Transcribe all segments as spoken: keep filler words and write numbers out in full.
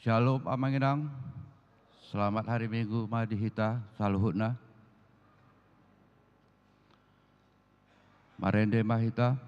Shalom, Amang Inang. Selamat hari Minggu ma di hita saluhutna. Marende ma hita.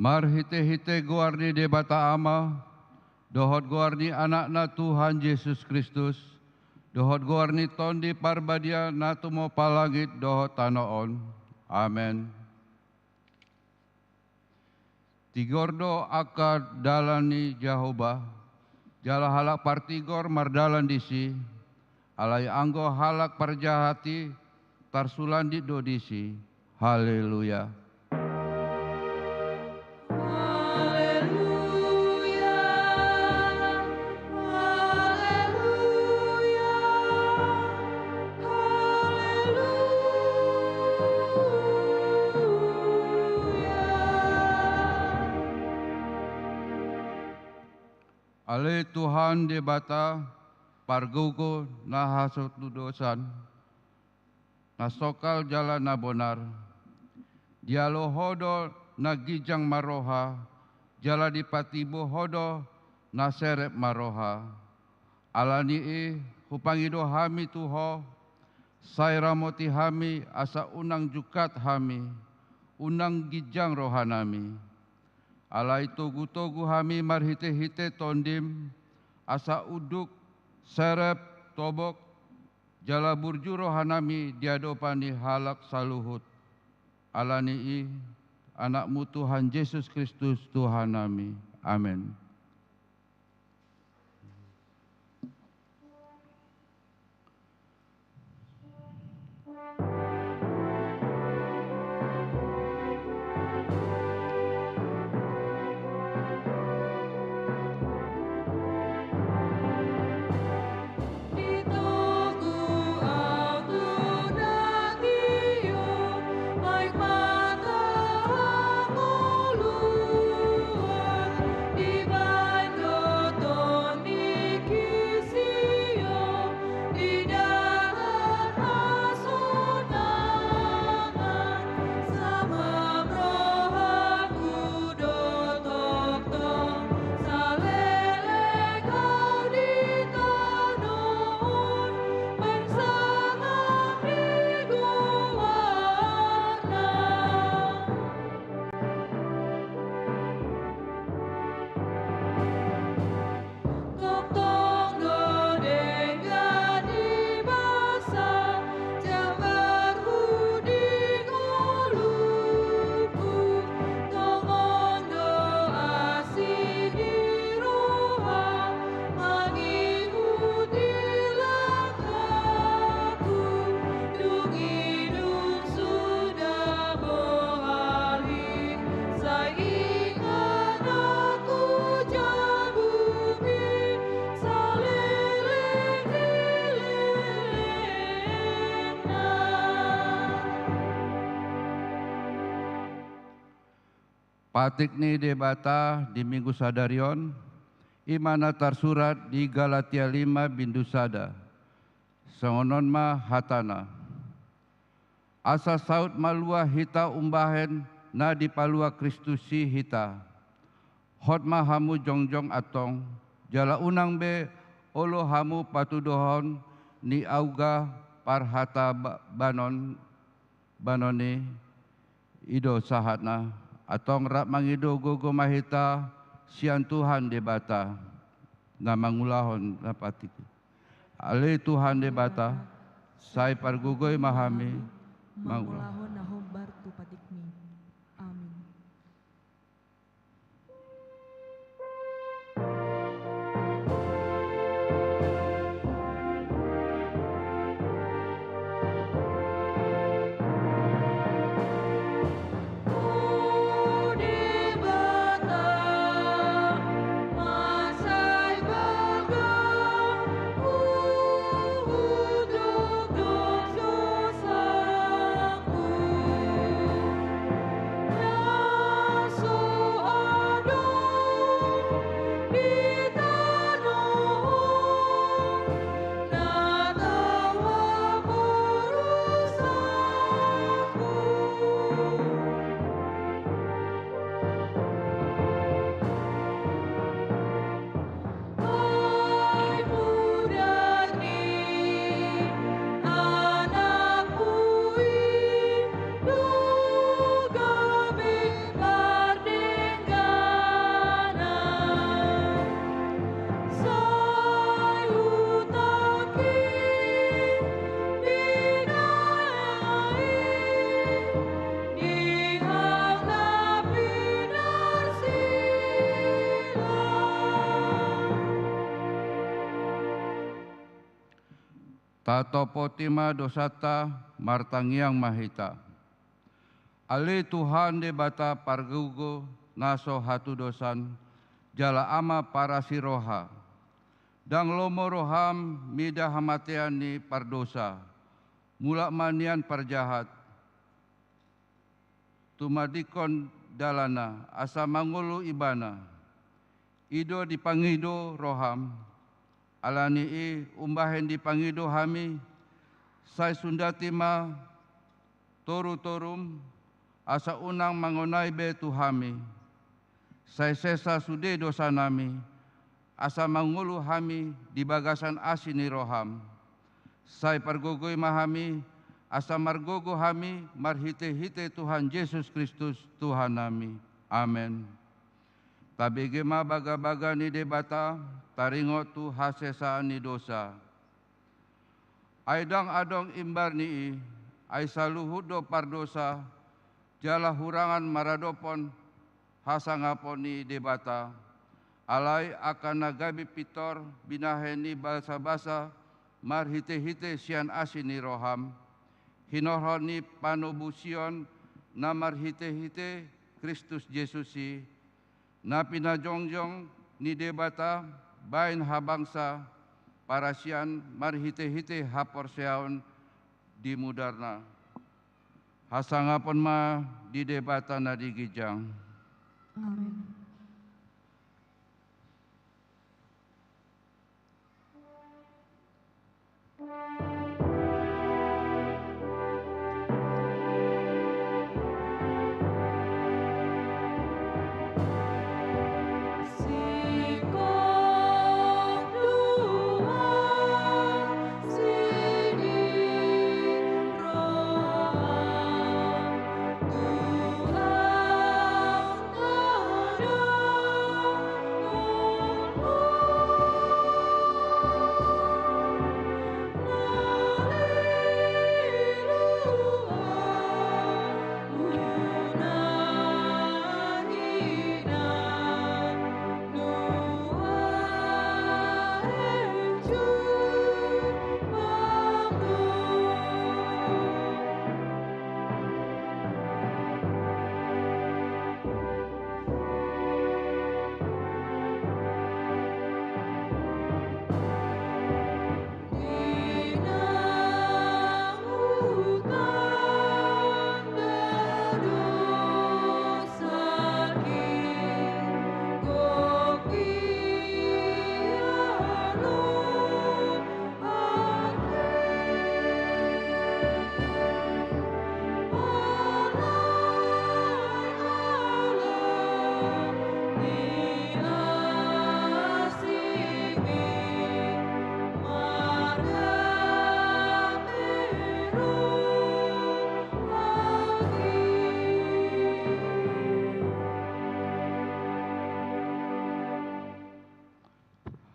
Marhitehite goar ni Debata Ama, dohot goar ni Anakna Tuhan Jesus Kristus, dohot goar ni Tondi Parbadia na tumompa langit dohot tano on. Amen. Tigor do angka dalan ni Jahowa, jala halak partigor mardalan disi, alai anggo halak parjahat i tarsulandit do disi. Haleluya. Haleluya. Haleluya. Haleluya. Ale Tuhan Debata, pargogo na hasondudosan, na songkal jala na bonar, Dialo Ho do na ginjang marroha, jala dipatimbo Ho do na serep marroha. Ala ni i, hupangido hami tu Ho, sai ramoti hami asa unang jungkat hami, unang ginjang rohanami. Alai togu-togu hami marhite-hite Tondim, asa unduk, serep, tobok, jala burju rohanami di adopan ni halak saluhut. Ala ni i, Anakmu Tuhan Jesus Kristus Tuhannami. Amen. Patik ni Debata di Minggu sadari on, i ma na tarsurat di Galatia lima bindu sada. Songon on ma hatana. Asa saut malua hita umbahen na dipalua Kristus i hita. Hot ma hamu jongjong antong, jala unang be olo hamu patudohon ni auga parhata ba-, banon, banon i, i do sahatna, antong rap mangido gogo ma hita sian Tuhan Debata, na mangulahon na patik i. Ale Tuhan Debata, sai pargogoi ma hami, mangulahon na hombar tu patikmi. Amin. Tatopoti ma dosanta, martangiang ma hita. Ale Tuhan Debata pargogo na so hatudosan, jala Ama parasi roha. Ndang lomo roham mida hamatean ni pardosa. Mulak ma nian parjahat, tumandingkon dalanna, asa mangolu ibana. I do dipangido roham, ala ni i umbahen dipangido hami, sai sundati ma torutorum, asa unang mangonai be tu hami. Sai sesa sude dosanami, asa mangolu hami di bagasan asi ni roham. Sai pargogoi ma hami, asa margogo hami marhite-hite Tuhan Jesus Kristus, Tuhannami. Amen. Tabege ma bagabaga ni Debata, taringot tu hasesaan ni dosa. Ai ndang adong imbar ni i, ai saluhut do pardosa, jala hurangan maradophon hasangapon ni Debata. Alai angka na gabe pintor binahen ni basabasa marhite-hite sian asi ni roham, hinorhon ni panobusion na marhite-hite Kristus Jesus i, na pinajongjong ni Debata baen habangsa parasian marhite-hite haporseaon di mudarna. Hasangapon ma di Debata na di ginjang. Amen.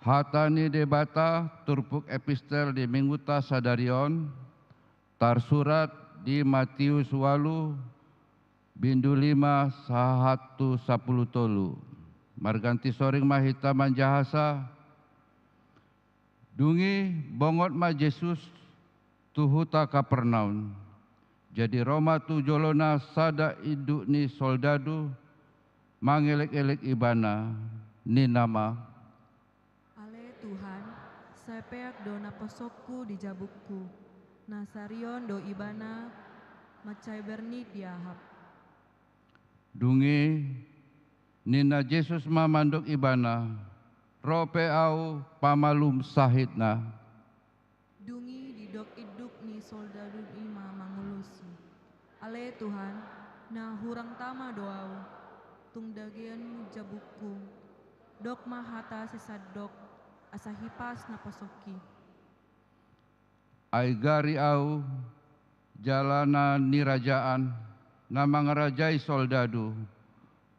Hata ni Debata, turpuk epistel di Mingguta sadari on, tarsurat di Matius ualu, bindu lima sahat tu sampulu tolu. Marganti soring ma hita manjahasa. Dung i bongot ma Jesus tu huta Kapernaum. Jadi ro ma tu jolona sada induk ni soldadu, mangelek-elek Ibana, ninna ma: Ale Tuhan, sai peak do naposongku di jabungku, na sarion do ibana mansai bernit diahap. Dung i ninna Jesus ma mandok ibana: Ro pe Ahu pamalum sahitna. Dung i didok induk ni soldadu i ma mangulosi: Ale Tuhan, na hurang tama do ahu, tung dageanmu jabungku. Dok ma hata sisandok, asa hipas naposongki. Ai gari ahu jala na nirajaan na mangarajai soldadu.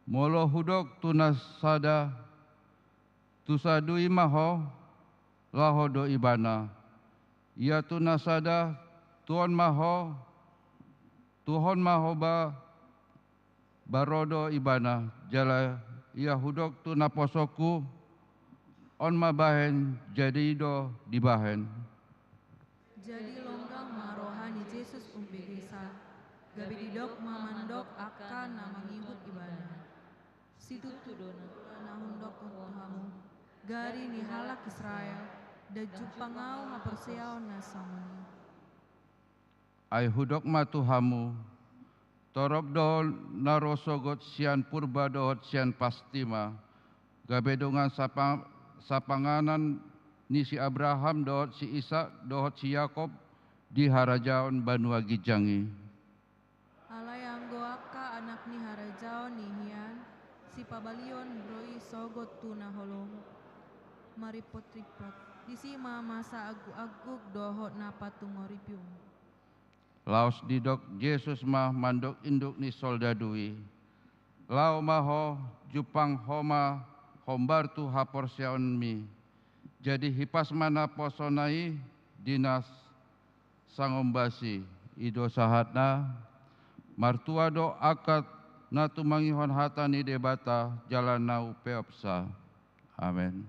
Molo hudok tu na sada, tu sadui ma ho, laho do ibana. Ia tu na sada, tuhon ma ho, tuhon ma ho ba, ba ro do ibana. Jala ia hudok tu naposongku, on ma bahen, jadi do dibahen. Jadi longgang ma roha ni Jesus umbegesa, gabe didok ma mandok angka na mangihut ibana: Situtu do na, na hudokhon tu hamu, gari ni halak Israel, ndang jumpang ahu haporseaon na songon i. Ai hudok ma tu hamu, torop do na ro sogot sian purba dohot sian pastima, gabe dongan sapa-, sapanganan ni si Abraham dohot si Isak dohot si Jakob di harajaon banua ginjang i. Alai anggo angka Pabalion do i sogot tu na holom, marimpot-rimpot. Disi ma masa angguk-angguk dohot na patungoripion. Laos didok Jesus ma mandok induk ni soldadu i: Laho ma ho, jumpang ho ma hombar tu haporseaonmi. Jadi hipas ma naposona i di na sangombas i. I do sahatna. Martua do angka na tumangihon hata ni Debata jala na umpeopsa. Amen. Amen.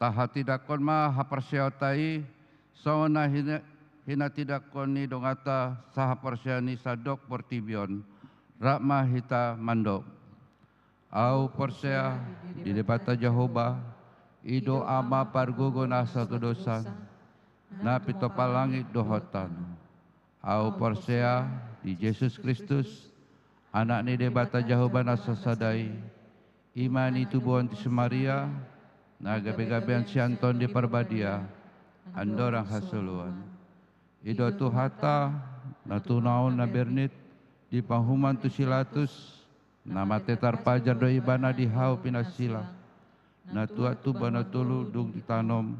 Tahatindangkon ma haporseaonta i, songon na hina-, hinatindangkon ni donganta sahaporseaon i sandok portibi on. Rap ma hita mandok. Ahu porsea di Debata Jahowa, i do Ama pargogo na so dosa, na pintopan langit dohot tano. Ahu porsea di Jesus Kristus, Anak ni Debata Jahowa na sasada i, i ma na tubuhon si Maria, na gabe-gabean sian Tondi Parbadia, andorang hasoluan. I do Tuhanta, na tunaon na bernit, dipahuman tu si Pilatus, na mate tarpajar do ibana di hau pinasila, na tuat tu banua tolu dung ditanom,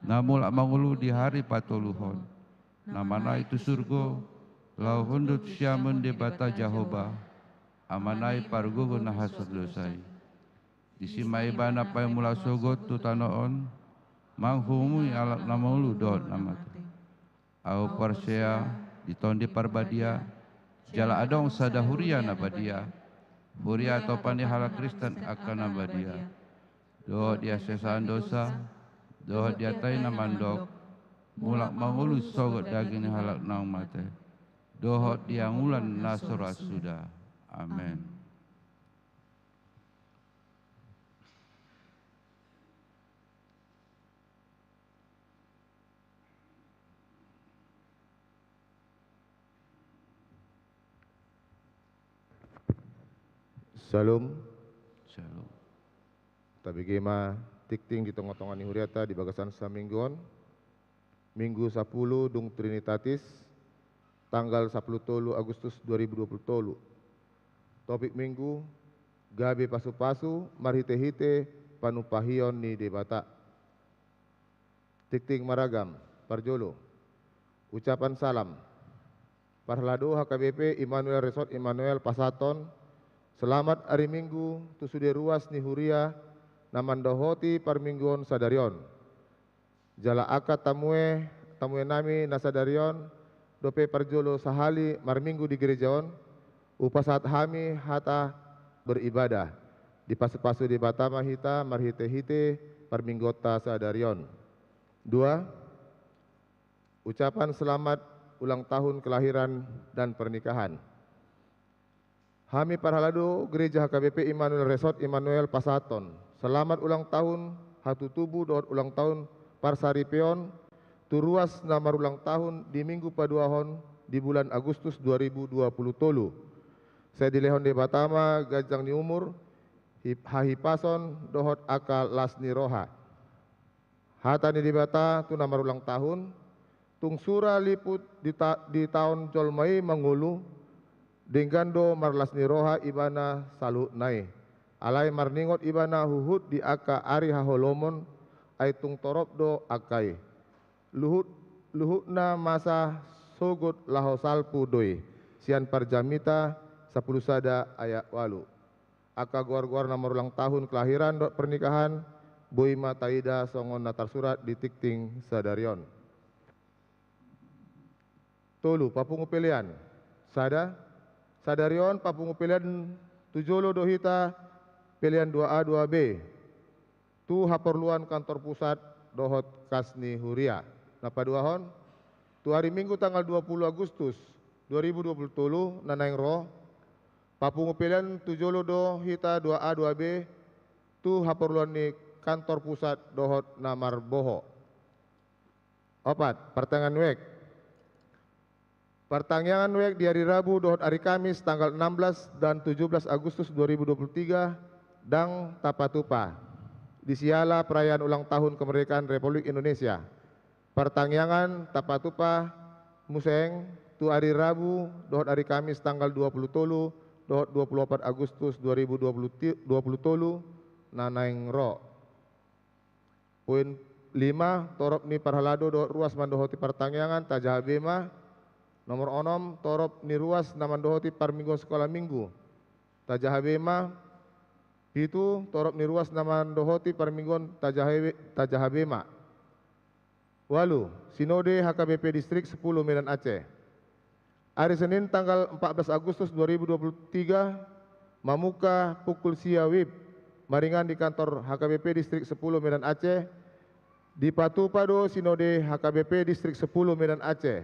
na mulak mangolu di ari patoluhon, na manaek tu surgo, laho hundul tu siamun Debata Jahowa, Amana i pargogo na hasondosan i. Disi ma ibana paimula sogot tu tano on, manghumui halak na mangolu dohot na mate. Ahu porsea di Tondi Parbadia, jala adong sada huria na badia, huria atopan ni halak Kristen angka na badia, dohot di hasesaan dosa, dohot di hata i na mandok, mulak mangolu sogot daging ni halak naung mate, dohot di anggulan na so ra suda. Amen. Syalom. Syalom. Tabege ma tingting di tonga-tonga ni huriata di bagasan saminggu on. Minggu sapulu dung Trinitatis, tanggal sapulu tolu Agustus dua ribu dua pulu tolu. Topik Minggu, gabe pasu-pasu marhite-hite panumpahion ni Debata. Tingting maragam, parjolo, ucapan salam. Parhalado H K B P Immanuel Resort Immanuel pasahathon selamat ari Minggu tu sude ruas ni huria na mandohoti parmingguon sadari on. Jala angka tamue, tamue nami na sadari on, dope parjolo sahali marminggu di gereja on, hupasahat hami hata beribadah. Dipasu-pasu Debata ma hita marhite-hite parmingguonta sadari on. Dua, ucapan selamat ulang tahun kelahiran dan pernikahan. Hami parhalado Gereja H K B P Immanuel Resort Immanuel pasahathon selamat ulang tahun hatutubu dohot ulang tahun parsaripeon tu ruas na marulang tahun di Minggu paduahon di bulan Agustus dua ribu dua puluh tolu. Sai dilehon Debata ma ganjang ni umur, hip-, hahipason dohot angka las ni roha. Hata ni Debata tu na marulang tahun, tung sura liput di ta-, di taon jolma i mangolu, denggan do marlas ni roha ibana saluhutna i. Alai marningot ibana huhut di angka ari haholomon, ai tung torop do angka i. Luhut, luhutna masa sogot laho salpu do i, sian Parjamita sampulu sada ayat ualu. Angka goar-goar na marulang tahun kelahiran dohot pernikahan, boi ma taida songon na tarsurat di tingting sadari on. Tolu, papungu pelean. Sada, sadari on papungu pelean tu jolo do hita pelean dua A dua B. Tu haporluan kantor pusat dohot kas ni huria. Na paduahon, tu ari Minggu tanggal dua puluh Agustus dua ribu dua puluh tolu na naeng ro, papungu pelean tu jolo do hita dua A dua B tu haporluan ni kantor pusat dohot na marboho. Opat, partangiangan wijk. Partangiangan wijk di ari Rabu dohot ari Kamis tanggal enam belas dan tujuh belas Agustus dua ribu dua puluh tiga ndang tapatupa, di siala perayaan ulang tahun kemerdekaan Republik Indonesia. Partangiangan tapatupa muse tu ari Rabu dohot ari Kamis tanggal dua puluh tolu dohot dua puluh opat Agustus dua ribu dua puluh ti-, dua puluh tolu na naeng ro. Poin lima, torop ni parhalado dohot ruas mandohoti partangiangan, tajaha be ma. Nomor onom, torop ni ruas na mandohoti parmingguon sikola minggu, tajaha be ma. Pitu, torop ni ruas na mandohoti parmingguon, tajaha be, tajaha be ma. Ualu, Sinode H K B P Distrik sepuluh Medan Aceh. Ari Senin tanggal empat belas Agustus dua ribu dua puluh tiga, mamungka pukul sia wib, maringan di kantor H K B P Distrik sepuluh Medan Aceh, dipatupa do Sinode H K B P Distrik sepuluh Medan Aceh.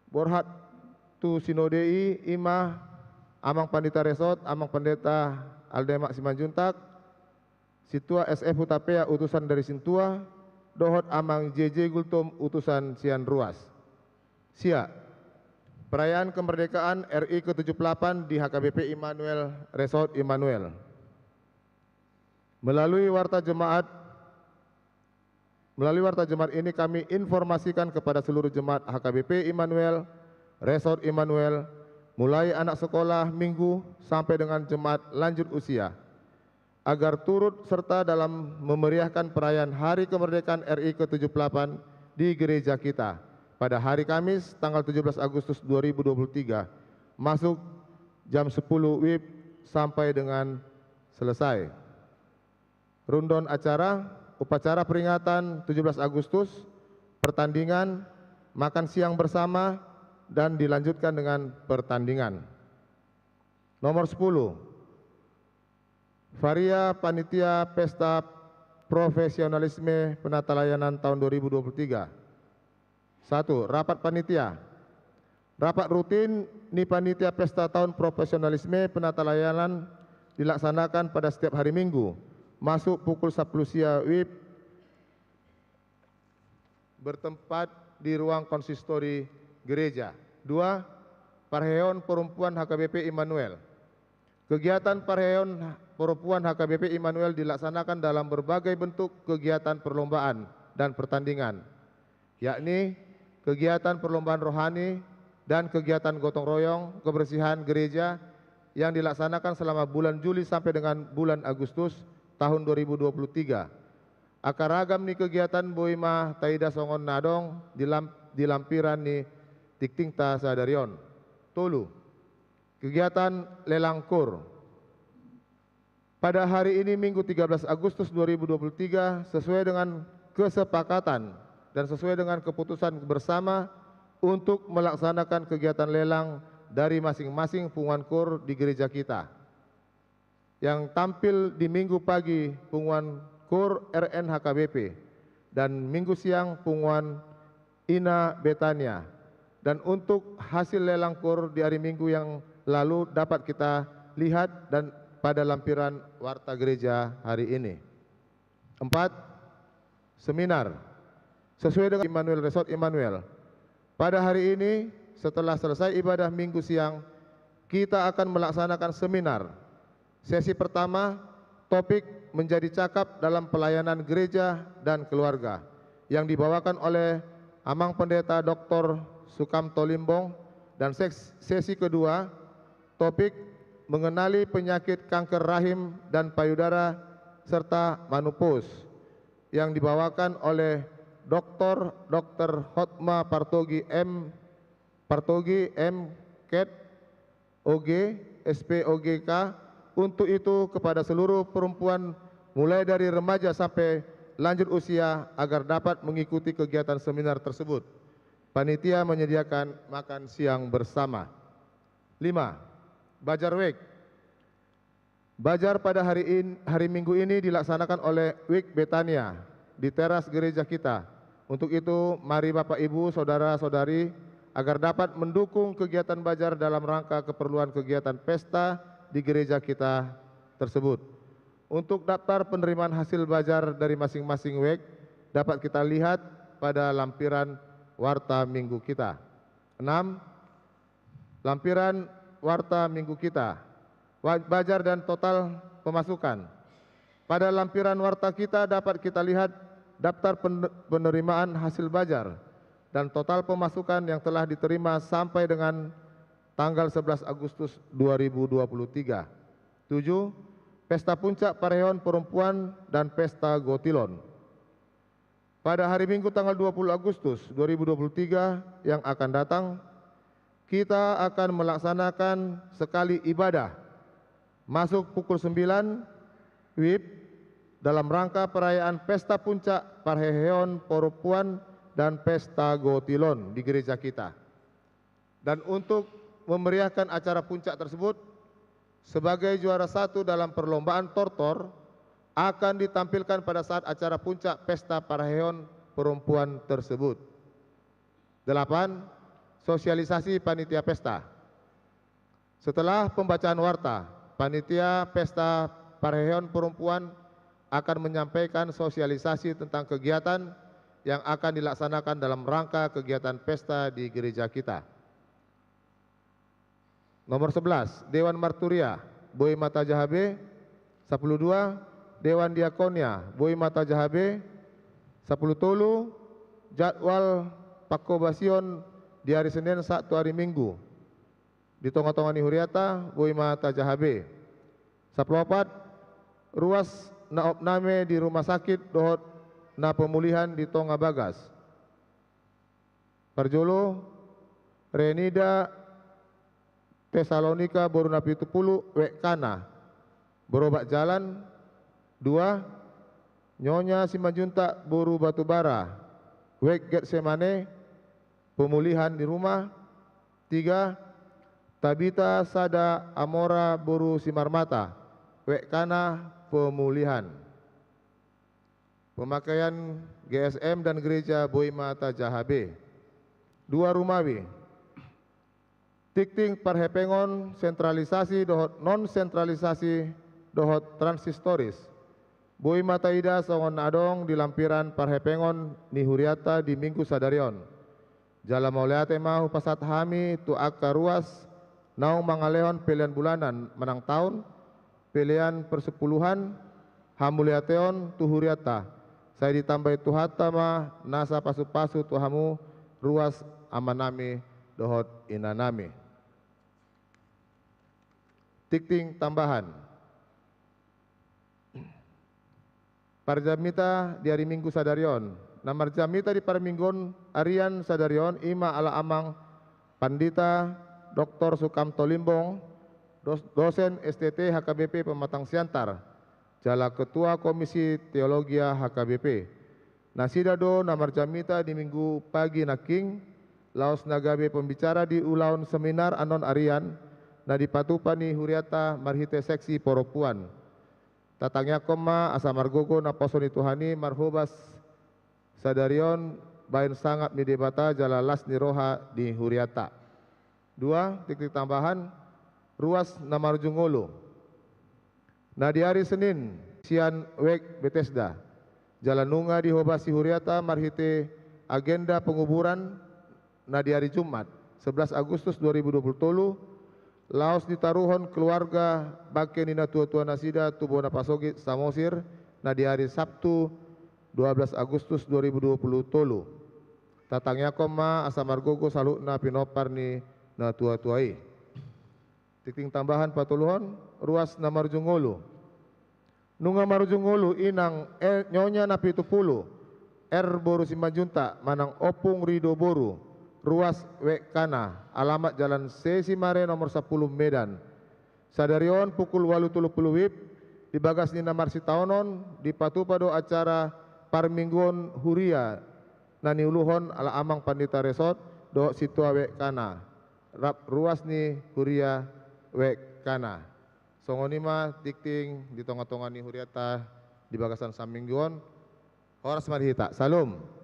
Borhat tu Sinode i, i ma Amang Pandita Resort, Amang Pandita Aldemak Simanjuntak, Sintua S F Hutapea utusan dari Sintua, dohot Amang J J Gultom utusan sian ruas. Sia, perayaan kemerdekaan R I ke tujuh puluh delapan di H K B P Immanuel Resort Immanuel. Melalui warta jemaat, melalui warta jemaat ini kami informasikan kepada seluruh jemaat H K B P Immanuel Resort Immanuel, mulai anak sekolah minggu sampai dengan jemaat lanjut usia, agar turut serta dalam memeriahkan perayaan Hari Kemerdekaan R I ke tujuh puluh delapan di gereja kita pada hari Kamis tanggal tujuh belas Agustus dua ribu dua puluh tiga, masuk jam sepuluh wib sampai dengan selesai. Rundown acara, upacara peringatan tujuh belas Agustus, pertandingan, makan siang bersama, dan dilanjutkan dengan pertandingan. Nomor sepuluh, Varia Panitia Pesta Profesionalisme Penatalayanan tahun dua ribu dua puluh tiga. Satu, rapat panitia. Rapat rutin ni Panitia Pesta Tahun Profesionalisme Penatalayanan dilaksanakan pada setiap hari Minggu, masuk pukul sepuluh sia wib, bertempat di ruang konsistori gereja. Dua, parheheon perempuan H K B P Immanuel. Kegiatan parheheon perempuan H K B P Immanuel dilaksanakan dalam berbagai bentuk kegiatan perlombaan dan pertandingan, yakni kegiatan perlombaan rohani dan kegiatan gotong royong kebersihan gereja yang dilaksanakan selama bulan Juli sampai dengan bulan Agustus tahun dua ribu dua puluh tiga. Angka ragam ni kegiatan boi ma taida songon na adong di lam-, di lampiran ni tingtingta sadari on. Tolu, kegiatan lelang kur. Pada hari ini, Minggu tiga belas Agustus dua ribu dua puluh tiga, sesuai dengan kesepakatan dan sesuai dengan keputusan bersama untuk melaksanakan kegiatan lelang dari masing-masing punguan kur di gereja kita, yang tampil di Minggu pagi punguan kur R N H K B P dan Minggu siang punguan Ina Betania. Dan untuk hasil lelang kur di hari Minggu yang lalu dapat kita lihat dan pada lampiran warta gereja hari ini. Empat, seminar. Sesuai dengan Immanuel Resort Immanuel, pada hari ini, setelah selesai ibadah Minggu siang, kita akan melaksanakan seminar. Sesi pertama, topik menjadi cakap dalam pelayanan gereja dan keluarga, yang dibawakan oleh Amang Pendeta Doktor Sukamto Limbong, dan seks-, sesi kedua, topik mengenali penyakit kanker rahim dan payudara serta menopause, yang dibawakan oleh Doktor Dokter Hotma Partogi M, Partogi M Ked, O G, S P O G K, untuk itu kepada seluruh perempuan mulai dari remaja sampai lanjut usia agar dapat mengikuti kegiatan seminar tersebut. Panitia menyediakan makan siang bersama. Lima, Bajar Wake. Bajar pada hari in-, hari Minggu ini dilaksanakan oleh Wake Betania di teras gereja kita. Untuk itu, mari Bapak, Ibu, saudara-saudari, agar dapat mendukung kegiatan bajar dalam rangka keperluan kegiatan pesta di gereja kita tersebut. Untuk daftar penerimaan hasil bajar dari masing-masing Wake dapat kita lihat pada lampiran warta minggu kita. Enam, lampiran warta minggu kita. Wa-, bajar dan total pemasukan. Pada lampiran warta kita dapat kita lihat daftar pen-, penerimaan hasil bajar dan total pemasukan yang telah diterima sampai dengan tanggal sebelas Agustus dua ribu dua puluh tiga. Tujuh, pesta puncak parheheon perempuan dan pesta gotilon. Pada hari Minggu tanggal dua puluh Agustus dua ribu dua puluh tiga yang akan datang, kita akan melaksanakan sekali ibadah, masuk pukul sembilan W I B, dalam rangka perayaan pesta puncak parheheon perempuan dan pesta gotilon di gereja kita. Dan untuk memeriahkan acara puncak tersebut, sebagai juara satu dalam perlombaan tortor akan ditampilkan pada saat acara puncak pesta parheheon perempuan tersebut. Delapan, sosialisasi panitia pesta. Setelah pembacaan warta, panitia pesta parheheon perempuan akan menyampaikan sosialisasi tentang kegiatan yang akan dilaksanakan dalam rangka kegiatan pesta di gereja kita. Nomor sebelas, Dewan Marturia, boi ma tajaha be. Sapuluh dua, Dewan Diakonia, boi ma tajaha be. Sapuluh tolu, jadwal pangkobasion di ari Senin sahat tu ari Minggu di tonga-tonga ni huriata, boi ma tajaha be. Sapuluh opat, ruas na opname di rumah sakit dohot na pemulihan di tonga bagas. Parjolo, Renida Tesalonika boru Napitupulu, Wake Kana, berobat jalan. Dua, Nyonya Simanjuntak boru Batubara, Wake Getsemane, pemulihan di rumah. Tiga, Tabita Sada Amora boru Simarmata, Wake Kana, pemulihan. Pemakaian G S M dan gereja boi ma tajaha be. Dua rumawi. Tingting parhepengon sentralisasi dohot non sentralisasi dohot transistoris, boi ma taida songon na adong di lampiran parhepengon ni huriata di Minggu sadari on. Jala mauliate ma hupasahat hami tu angka ruas naung mangalehon pelean bulanan manang taon, pelean persepuluhan, hamuliateon tu hurianta. Sai ditambai Tuhanta ma nasa pasu-pasu tu hamu ruas amanami dohot inanami. Tingting tambahan. Parjamita di ari Minggu sadari on. Na marjamita di parmingguon arian sadari on i ma ala Amang Pandita Doktor Sukamto Limbong, dos-, dosen S T T H K B P Pematang Siantar, jala Ketua Komisi Teologia H K B P. Nasida do na marjamita di Minggu pagi nangkin, laos na gabe pembicara di ulaon seminar annon arian, na dipatupa ni hurianta marhite seksi porompuan. Tatangiangkon ma asa margogo naposo ni Tuhan i marhobas sadari on baen sangap ni Debata jala las ni roha di hurianta. Dua, tingting tambahan, Ruas na marujung ngolu. Na di ari Senin sian WEK Betesda, jala nunga dihobasi huriata marhite agenda penguburan na di ari Jumat, sebelas Agustus dua ribu dua puluh tolu, laos ditaruhon keluarga bangke ni natuatua nasida tu bona pasogit Samosir na di ari Sabtu, dua belas Agustus dua ribu dua puluh tolu. Tatangiangkon ma asa margogo saluhutna pinompar ni natuatua i. Tingting tambahan patoluhon, ruas na marujung ngolu. Nunga marujung ngolu inang, eh, Nyonya Napitupulu, R boru Simanjuntak, manang Ompung Rido boru, ruas WEK-na, alamat Jalan Seisi Mare nomor sampulu Medan. Sadari on pukul ualu tolu pulu WIB, di bagas ni na marsitaonon, dipatupa do acara parmingguon huria na niuluhon ala Amang Pandita Resort dohot sintua WEK-na, rap ruas ni huria WEK-na. Songon i ma tingting di tongatonga ni huriata di bagasan saminggu on. Horas ma di hita. Salam.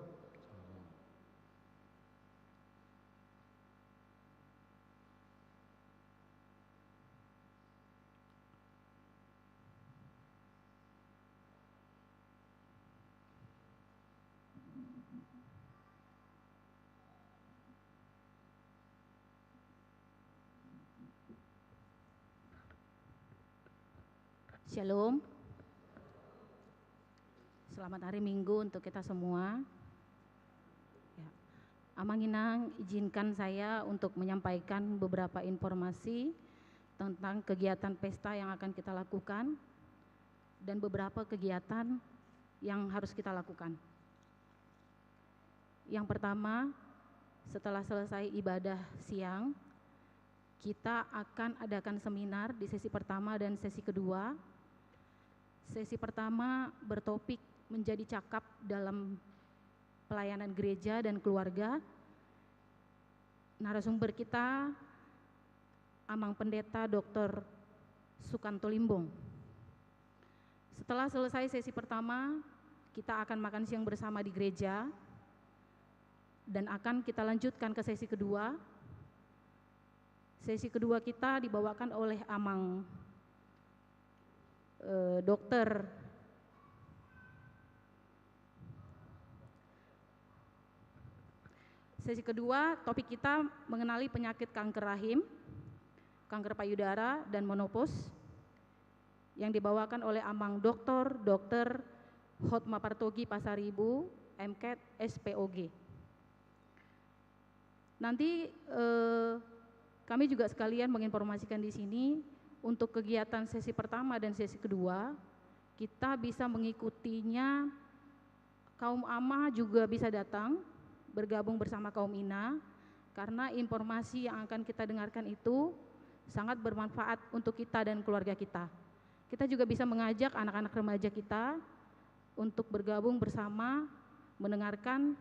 Shalom. Selamat hari Minggu untuk kita semua. Ya. Amang Inang, izinkan saya untuk menyampaikan beberapa informasi tentang kegiatan pesta yang akan kita lakukan dan beberapa kegiatan yang harus kita lakukan. Yang pertama, setelah selesai ibadah siang, kita akan adakan seminar di sesi pertama dan sesi kedua. Sesi pertama bertopik menjadi cakap dalam pelayanan gereja dan keluarga. Narasumber kita, Amang Pendeta Doktor Sukanto Limbong. Setelah selesai sesi pertama, kita akan makan siang bersama di gereja dan akan kita lanjutkan ke sesi kedua. Sesi kedua kita dibawakan oleh Amang, eh, Dokter. Sesi kedua, topik kita mengenali penyakit kanker rahim, kanker payudara, dan menopause, yang dibawakan oleh Amang Doktor, Dokter Hotma Partogi Pasaribu, M Kat, S P O G. Nanti, eh, kami juga sekalian menginformasikan di sini, untuk kegiatan sesi pertama dan sesi kedua, kita bisa mengikutinya, kaum ama juga bisa datang bergabung bersama kaum ina, karena informasi yang akan kita dengarkan itu sangat bermanfaat untuk kita dan keluarga kita. Kita juga bisa mengajak anak-anak remaja kita untuk bergabung bersama, mendengarkan,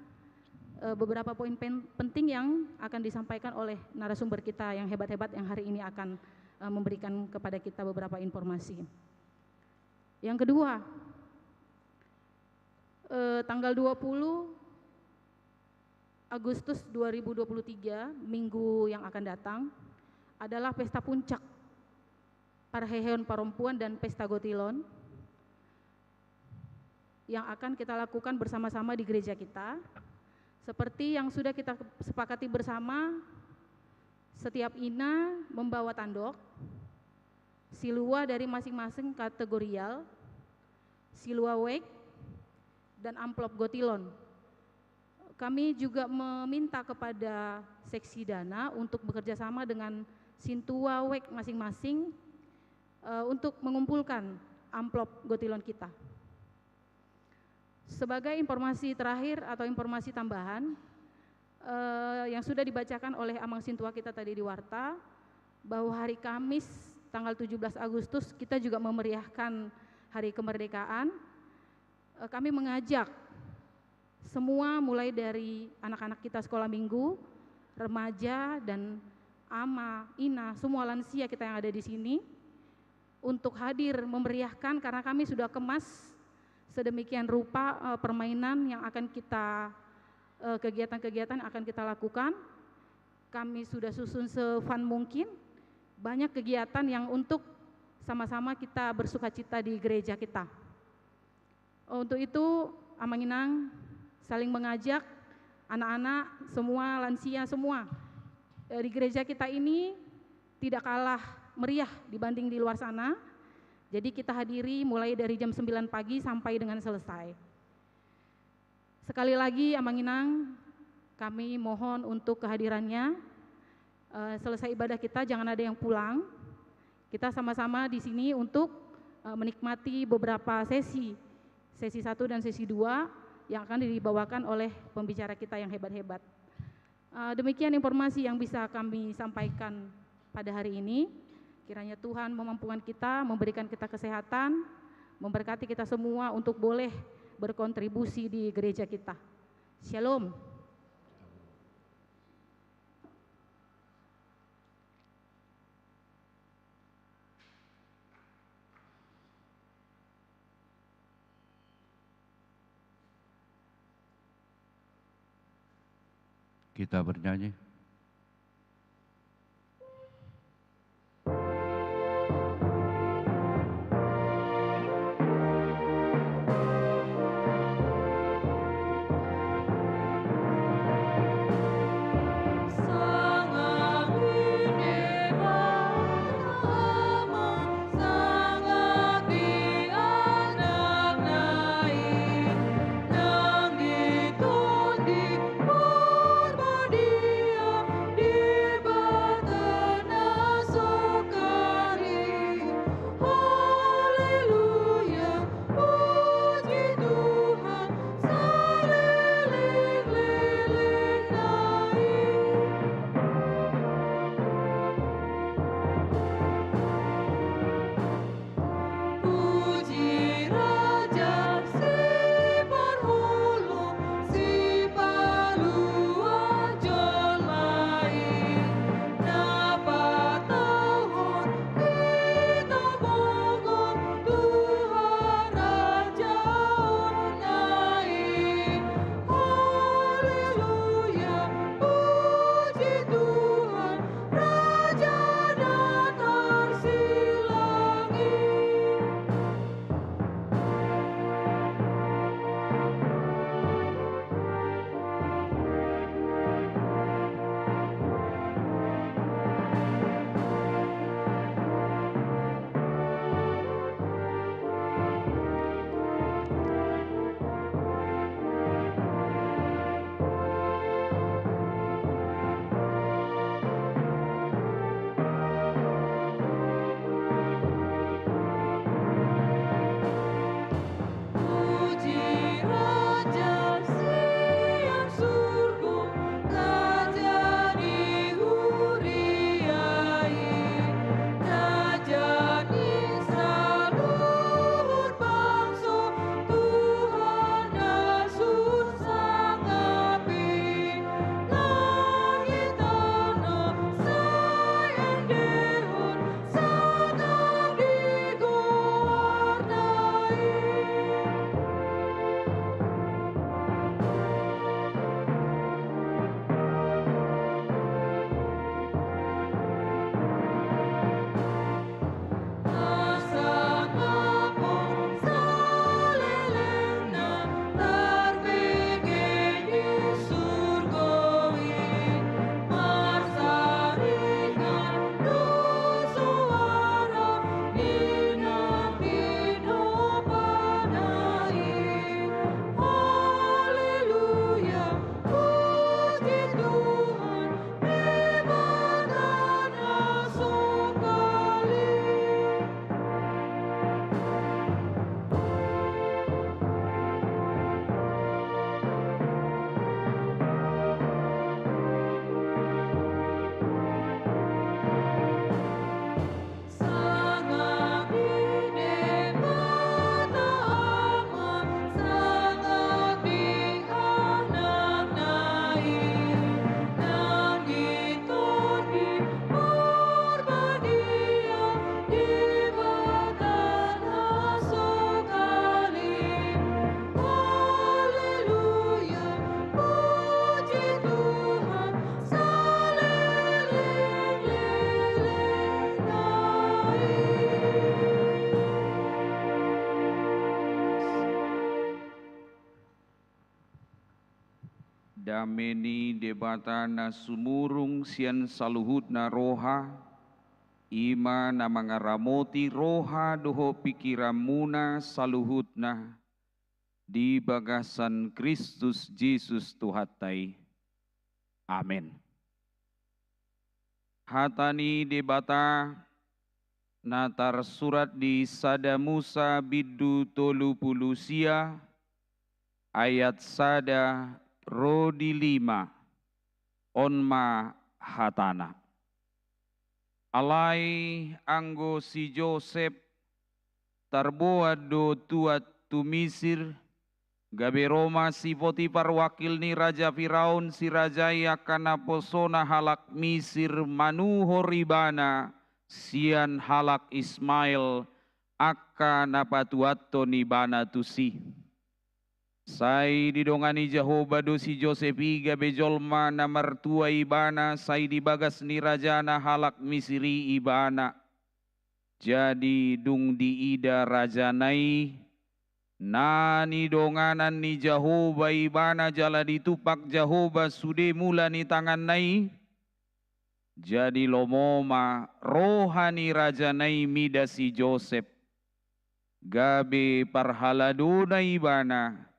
eh, beberapa poin pen-, penting yang akan disampaikan oleh narasumber kita yang hebat-hebat yang hari ini akan, eh, memberikan kepada kita beberapa informasi. Yang kedua, eh, tanggal dua puluh Agustus dua ribu dua puluh tiga, minggu yang akan datang, adalah pesta puncak parheheon parompuan dan pesta gotilon yang akan kita lakukan bersama-sama di gereja kita. Seperti yang sudah kita sepakati bersama, setiap ina membawa tandok, silua dari masing-masing kategorial, silua wek, dan amplop gotilon. Kami juga meminta kepada seksi dana untuk bekerja sama dengan sintua wek masing-masing, eh, untuk mengumpulkan amplop gotilon kita. Sebagai informasi terakhir atau informasi tambahan, eh, yang sudah dibacakan oleh Amang Sintua kita tadi di warta, bahwa hari Kamis tanggal tujuh belas Agustus kita juga memeriahkan hari kemerdekaan. Eh, kami mengajak semua, mulai dari anak-anak kita sekolah minggu, remaja, dan ama, ina, semua lansia kita yang ada di sini, untuk hadir memeriahkan, karena kami sudah kemas sedemikian rupa, eh, permainan yang akan kita, eh, kegiatan-kegiatan yang akan kita lakukan. Kami sudah susun se-fun mungkin, banyak kegiatan yang untuk sama-sama kita bersukacita di gereja kita. Untuk itu, Amang Inang, saling mengajak anak-anak, semua lansia, semua. Eh, di gereja kita ini tidak kalah meriah dibanding di luar sana. Jadi kita hadiri mulai dari jam sembilan pagi sampai dengan selesai. Sekali lagi, Amang Inang, kami mohon untuk kehadirannya. Eh, selesai ibadah kita, jangan ada yang pulang. Kita sama-sama di sini untuk, eh, menikmati beberapa sesi, sesi satu dan sesi dua yang akan dibawakan oleh pembicara kita yang hebat-hebat. Eh, demikian informasi yang bisa kami sampaikan pada hari ini. Kiranya Tuhan memampukan kita, memberikan kita kesehatan, memberkati kita semua untuk boleh berkontribusi di gereja kita. Shalom. Kita bernyanyi. Dame ni Debata na sumurung sian saluhutna roha, i ma na mangaramoti roha dohot pingkiranmuna saluhutna di bagasan Kristus Jesus Tuhanta i. Amen. Hata ni Debata na tarsurat di Sada Musa bindu tolu pulu sia, ayat sada ro di lima. On ma hatana. Alai anggo si Josep tarboan do tuat tu Misir, gabe ro ma si Potipar wakil ni raja Firaun sirajai angka naposona halak Misir manuhor ibana sian halak Ismael, angka na patuathon ibana tusi. Sai didongani Jahowa do si Josep i gabe jolma na martua ibana, sai di bagas ni rajana halak Misir i ibana. Jadi dung diida rajana i na nidonganan ni Jahowa ibana jala ditumpak Jahowa sude mula ni tanganna i, jadi lomo ma roha ni rajana i mida si Josep, gabe parhaladona ibana,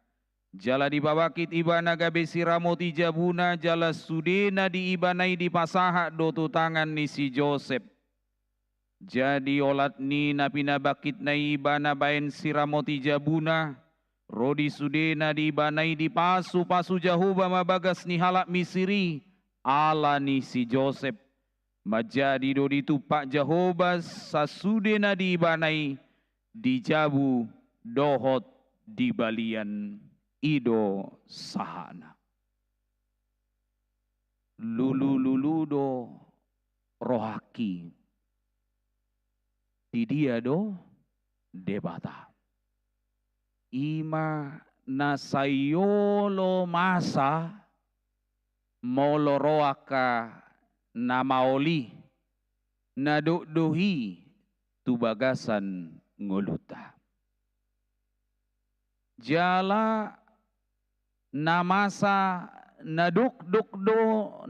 jala dipabangkit ibana gabe siramoti jabuna, jala sude na di ibana i dipasahat do tu tangan ni si Josep. Jadi olat ni na pinabangkitna i ibana baen siramoti jabuna, ro di sude na di ibana i dipasupasu Jahowa ma bagas ni halak Misir i ala ni si Josep. Manjadi do ditumpak Jahowa sasude na di ibana i di jabu dohot di balian. I do sahatna. Lulululu do rohangki. Di dia do Debata? I ma na sai olo masa molo ro angka na maol i na dokdok i tu bagasan ngolunta. Jala na masa na dokdok do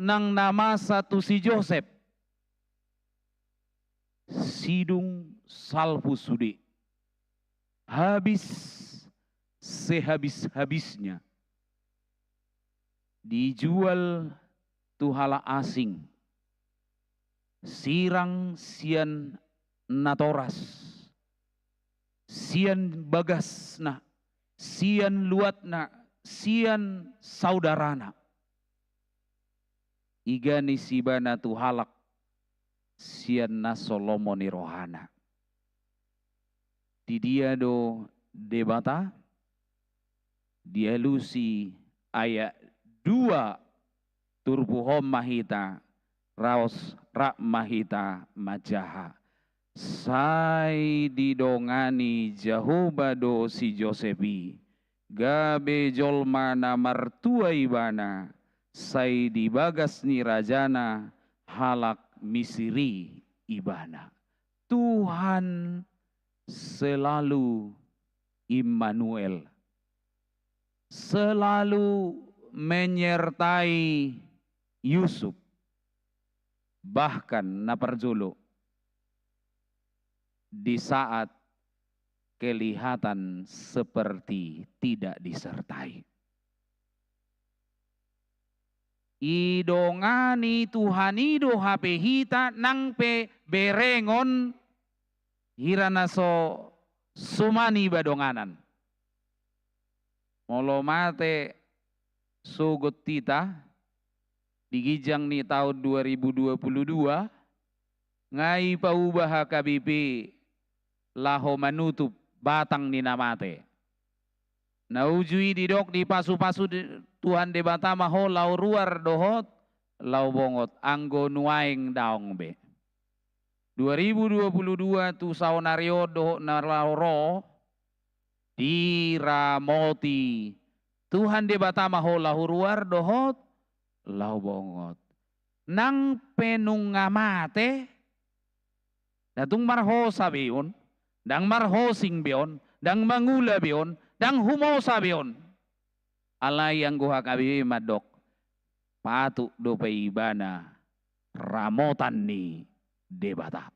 nang na masa tu si Josep. Sidung salpu sude. Habis sehabis-habisnya. Dijual tu halak asing. Sirang sian natoras, sian bagasna, sian luatna, sian saudarana. Iganis ibana tu halak sian na so lomo ni rohana. Di dia do Debata? Dialusi ayat dua, turpuk on ma hita, raos rap ma hita manjaha. Sai didongani Jahowa do si Josep i, gabe jolma na martua ibana, sai di bagas ni rajana halak Misir i ibana. Tuhan selalu Immanuel, selalu menyertai Yusuf. Bahkan na parjolo, di saat kelihatan seperti tidak disertai. Idongani Tuhan i do hape hita nang pe berengon hira na so suman iba donganan. Molo mate sogot hita di ginjang ni taon dua ribu dua puluh dua, nga i pauba H K B P laho manutup batang ni na mate. Na uju i didok dipasupasu di-, Tuhan Debata ma ho laho ruar dohot laho bongot, anggo nuaeng daong be. Dua ribu dua puluh dua tu saonari on dohot na laho ro, diramoti Tuhan Debata ma ho laho ruar dohot laho bongot. Nang pe nunga mate, ndang tung marhosa be on, ndang marhosing be on, ndang mangula be on, ndang humosa be on. Alai anggo H K B P mandok, patut dope ibana ramotan ni Debata.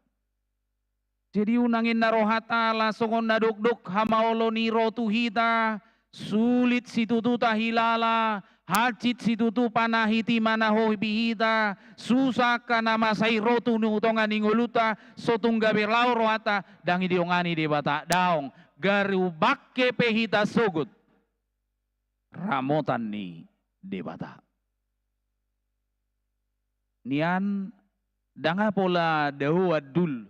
Jadi unang inna rohanta ala songon na dokdok hamaolon i ro tu hita, sulit situtu tahilala, hansit situtu panahiti manahopi hita, susa angka na masa i ro tu tonga ni ngolunta, so tung gabe laho rohanta, ndang didongani Debata, daong, garu bangke pe hita sogot ramotan ni Debata. Nian ndang pola dao andul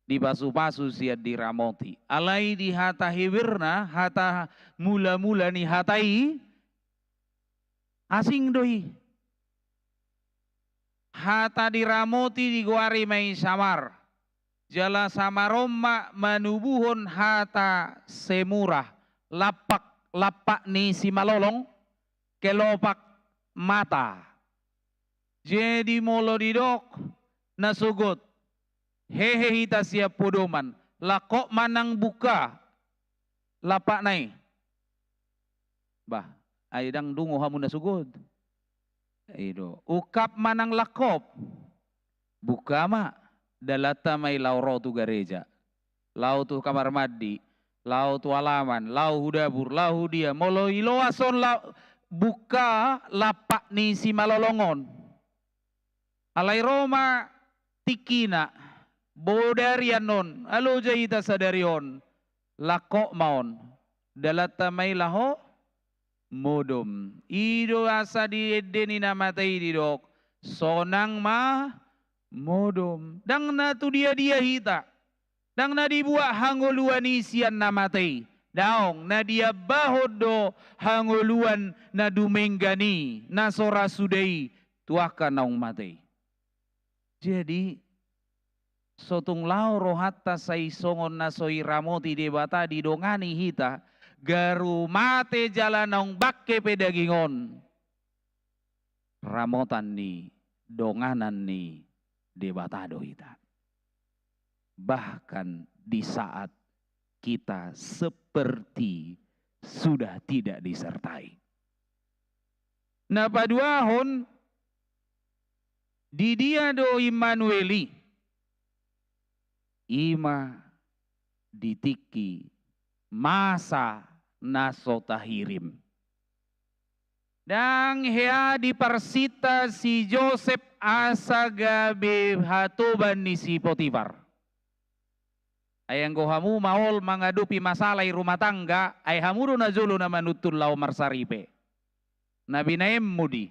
dipasupasu sian diramoti. Alai di hata Heberna, hata mulamula ni hata i, asing do i. Hata diramoti digoari ma i samar. Jala samar on ma manubuhon hata semurah, lampak, lampak ni simalolong, kelopak mata. Jadi molo didok na sogot, hehe hita sian podoman, langkok ma nang buka lampakna i. Bah, ai ndang dungo hamu na sogot. I do, ungkap ma nang langkop. Buka ma dalanta ma i laho ro tu gareja, laho tu kamar mandi, laho tu alaman, laho hu dapur, laho hu dia. Molo i loas on la-, buka lampak ni simalolong on. Alai ro ma tingkina, bodari annon, aloja hita sadari on, langkok ma on, dalanta ma i laho modom. I do asa di ende ni na mate i didok, sonang ma modom. Ndang na tu dia-dia hita. Ndang na dibuat hangoluan i sian na mate i. Daong, na diambahon do hangoluan na dumenggan i, na so ra suda i, tu angka naung mate i. Jadi, so tung laho rohanta sai songon na so diramoti Debata didongani hita, garu mate jala naung bangke pe daging on, ramotan ni, donganan ni Debata do hita. Bahkan di saat kita seperti sudah tidak disertai. Na paduahon, di dia do Immanuel i? I ma di tingki masa na so tahirim. Ndang hea diparsinta si Josep asa gabe hatoban ni si Potifar. Ai anggo hamu maol mangadopi masalah i rumah tangga, ai hamu do na jolo na manuntun laho marsaripe. Na binaenmu di.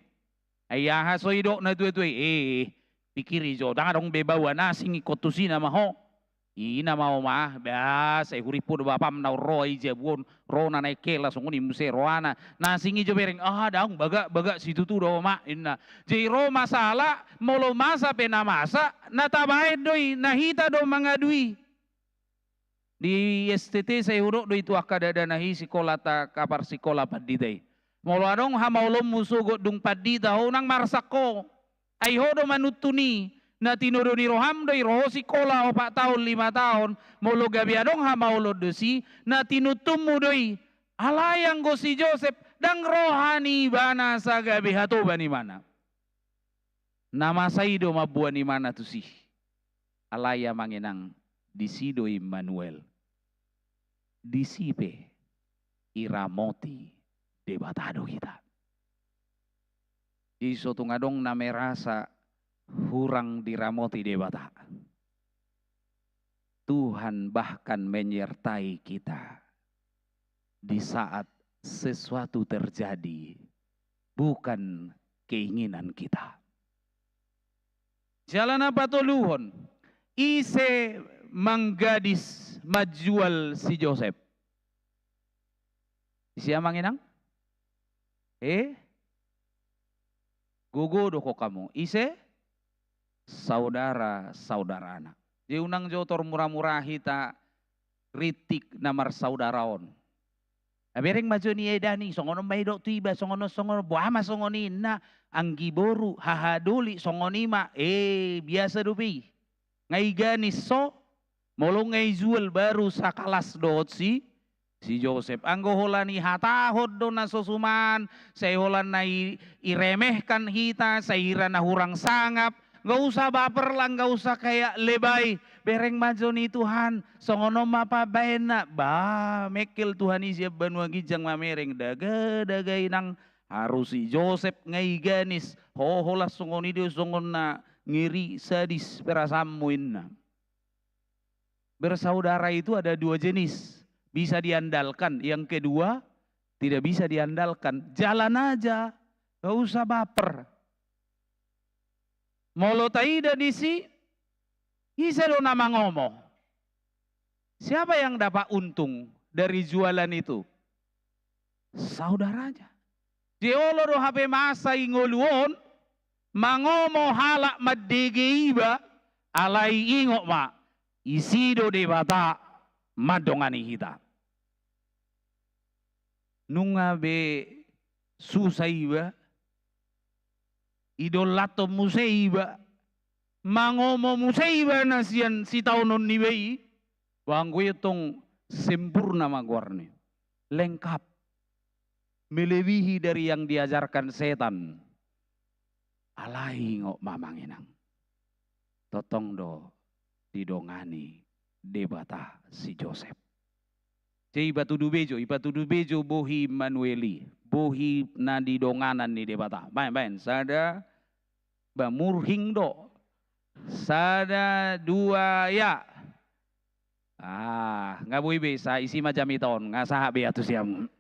Ai aha so didok na tua-tua i, eh, pikiri jo, ndang adong be baoa, na asing ingkon tusi nama ho. I nama ho ma, bah, sai hurimpun do bapam naung ro i jabu on, ro na naeng hela songon i muse rohana. Na asing i jo bereng, ah, daong bagak, bagak situtu do ma, inna. Jadi ro masalah, molo masa pe na masa, na tabaen do i, na hita do mangadu i. Di S T T sai hudok do i tu angka dakdanak i sikola ta, kaparsikola pandita i. Molo adong hamaolonmu sogot dung pandita ho, unang marsak ho. Ai ho do manuntun i, na tinodo ni roham do i, ro ho sikola opat taon, lima taon, molo gabe adong hamaolon do si, na tinuntunmu do i. Alai anggo si Josep, ndang roha ni ibana asa gabe hatoban imana. Na masa i do mamboan imana tusi. Alai amang inang, disi do Immanuel. Disi pe diramoti Debata do hita. Jadi so tung adong na merasa hurang diramoti Debata, Tuhan bahkan menyertai kita di saat sesuatu terjadi bukan keinginan kita. Jala na patoluhon, ise manggadis manjual si Josep? Ise amang inang? Eh? Gogo do ho hamu. Ise? Saudara-saudarana. Jadi unang jo tor mura-mura hita kritik na marsaudara on. Bereng ma jo ni edan i, songon on ma didok tu iba, songon on, songon on, boha ma songon i, inna, anggi boru, haha doli, songon i ma, eh, biasa dope i. Nga i ganis so, molo nga ijual baru sakalas dohot si si Josep. Anggo holan ihatahon do na so suman, sai holan na i-, iremehkan hita, sai hira na hurang sangap, nggak usah baper lah, nggak usah kayak lebay. Bereng ma jo ni Tuhan, songon on ma pambahenna. Bah, mengkel Tuhan i sian banua ginjang mamereng, daga, daga inang, haru si Josep nga i ganis, hoholas songon i do, songon na ngeri sadis perasaanmu inna. Bersaudara itu ada dua jenis, bisa diandalkan, yang kedua tidak bisa diandalkan. Jalan aja, nggak usah baper. Molo taida disi, ise do na mangomo? Siapa yang dapat untung dari jualan itu? Saudaranya. Jolo do hape masa i ngolu on, mangomo halak mandege iba, alai ingot ma, isi do Debata mandongani hita. Nunga be susa iba, idolathon muse iba, mangomo muse iba na sian sitaonon niba i, bah anggo i tong sempurna ma goarna i. Lengkap. Melebihi dari yang diajarkan setan. Alai ingot ma amang inang. Tongtong do didongani Debata si Josep. Jadi ipatudu be jo, ipatudu be jo bohi Immanuel i, bohi na didonganan ni Debata. Baen, baen, sada, bah murhing do. Sada, dua, ya. Ah, nga boi be, sa isi ma jamita on, nga sahat be ia tu siamun.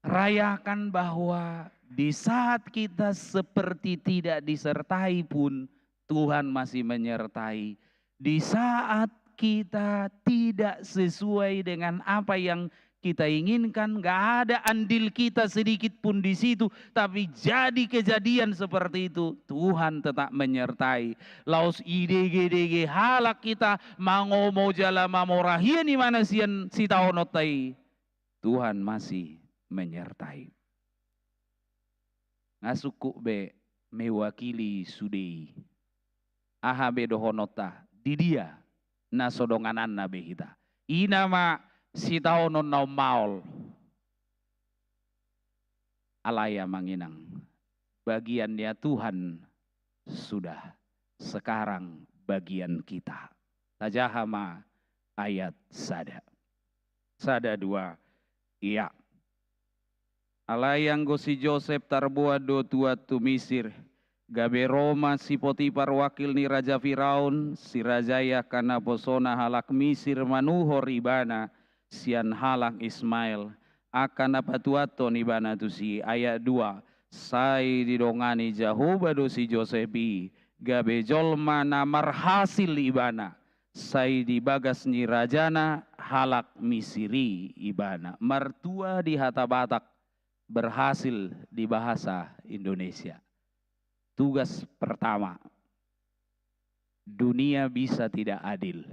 Rayakan bahwa di saat kita seperti tidak disertai pun, Tuhan masih menyertai. Di saat kita tidak sesuai dengan apa yang kita inginkan, nggak ada andil kita sedikit pun di situ, tapi jadi kejadian seperti itu, Tuhan tetap menyertai. Laos idegedege halak hita, mangomo jala mamora hian ibana sian sitaononta i, Tuhan masih menyertai. Nga sungkun be mewakili sude i. Aha be dohononta, di dia na so dongananna be hita. I nama sitaonon na ummaol. Alai amang inang, bagiannya Tuhan sudah, sekarang bagian kita. Tajaha ma ayat sada. Sada, dua, ya. Alai anggo si Josep tarboan do tuan tu Misir, gabe ro ma si Potipar wakil ni raja Firaun, si raja i angka naposona halak Misir manuhor ibana sian halak Ismael, angka na patuathon ibana tusi. Ayat dua, sai didongani Jahowa do si Josep i, gabe jolma na marhasil ibana, sai di bagas ni rajana halak Misir i ibana. Martua di hata Batak, berhasil di bahasa Indonesia. Tugas pertama, dunia bisa tidak adil.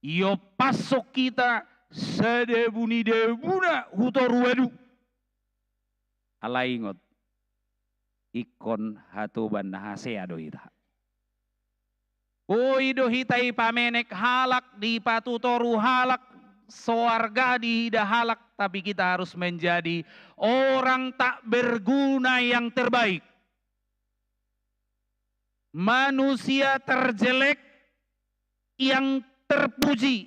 Iompashon hita sadabunidabuna tu toru waduk. Alai ingot, ingkon hatoban na hasea do hita. Boi do hita dipamenek halak, dipatutoru halak, so arga diida halak, tapi kita harus menjadi orang tak berguna yang terbaik. Manusia terjelek yang terpuji,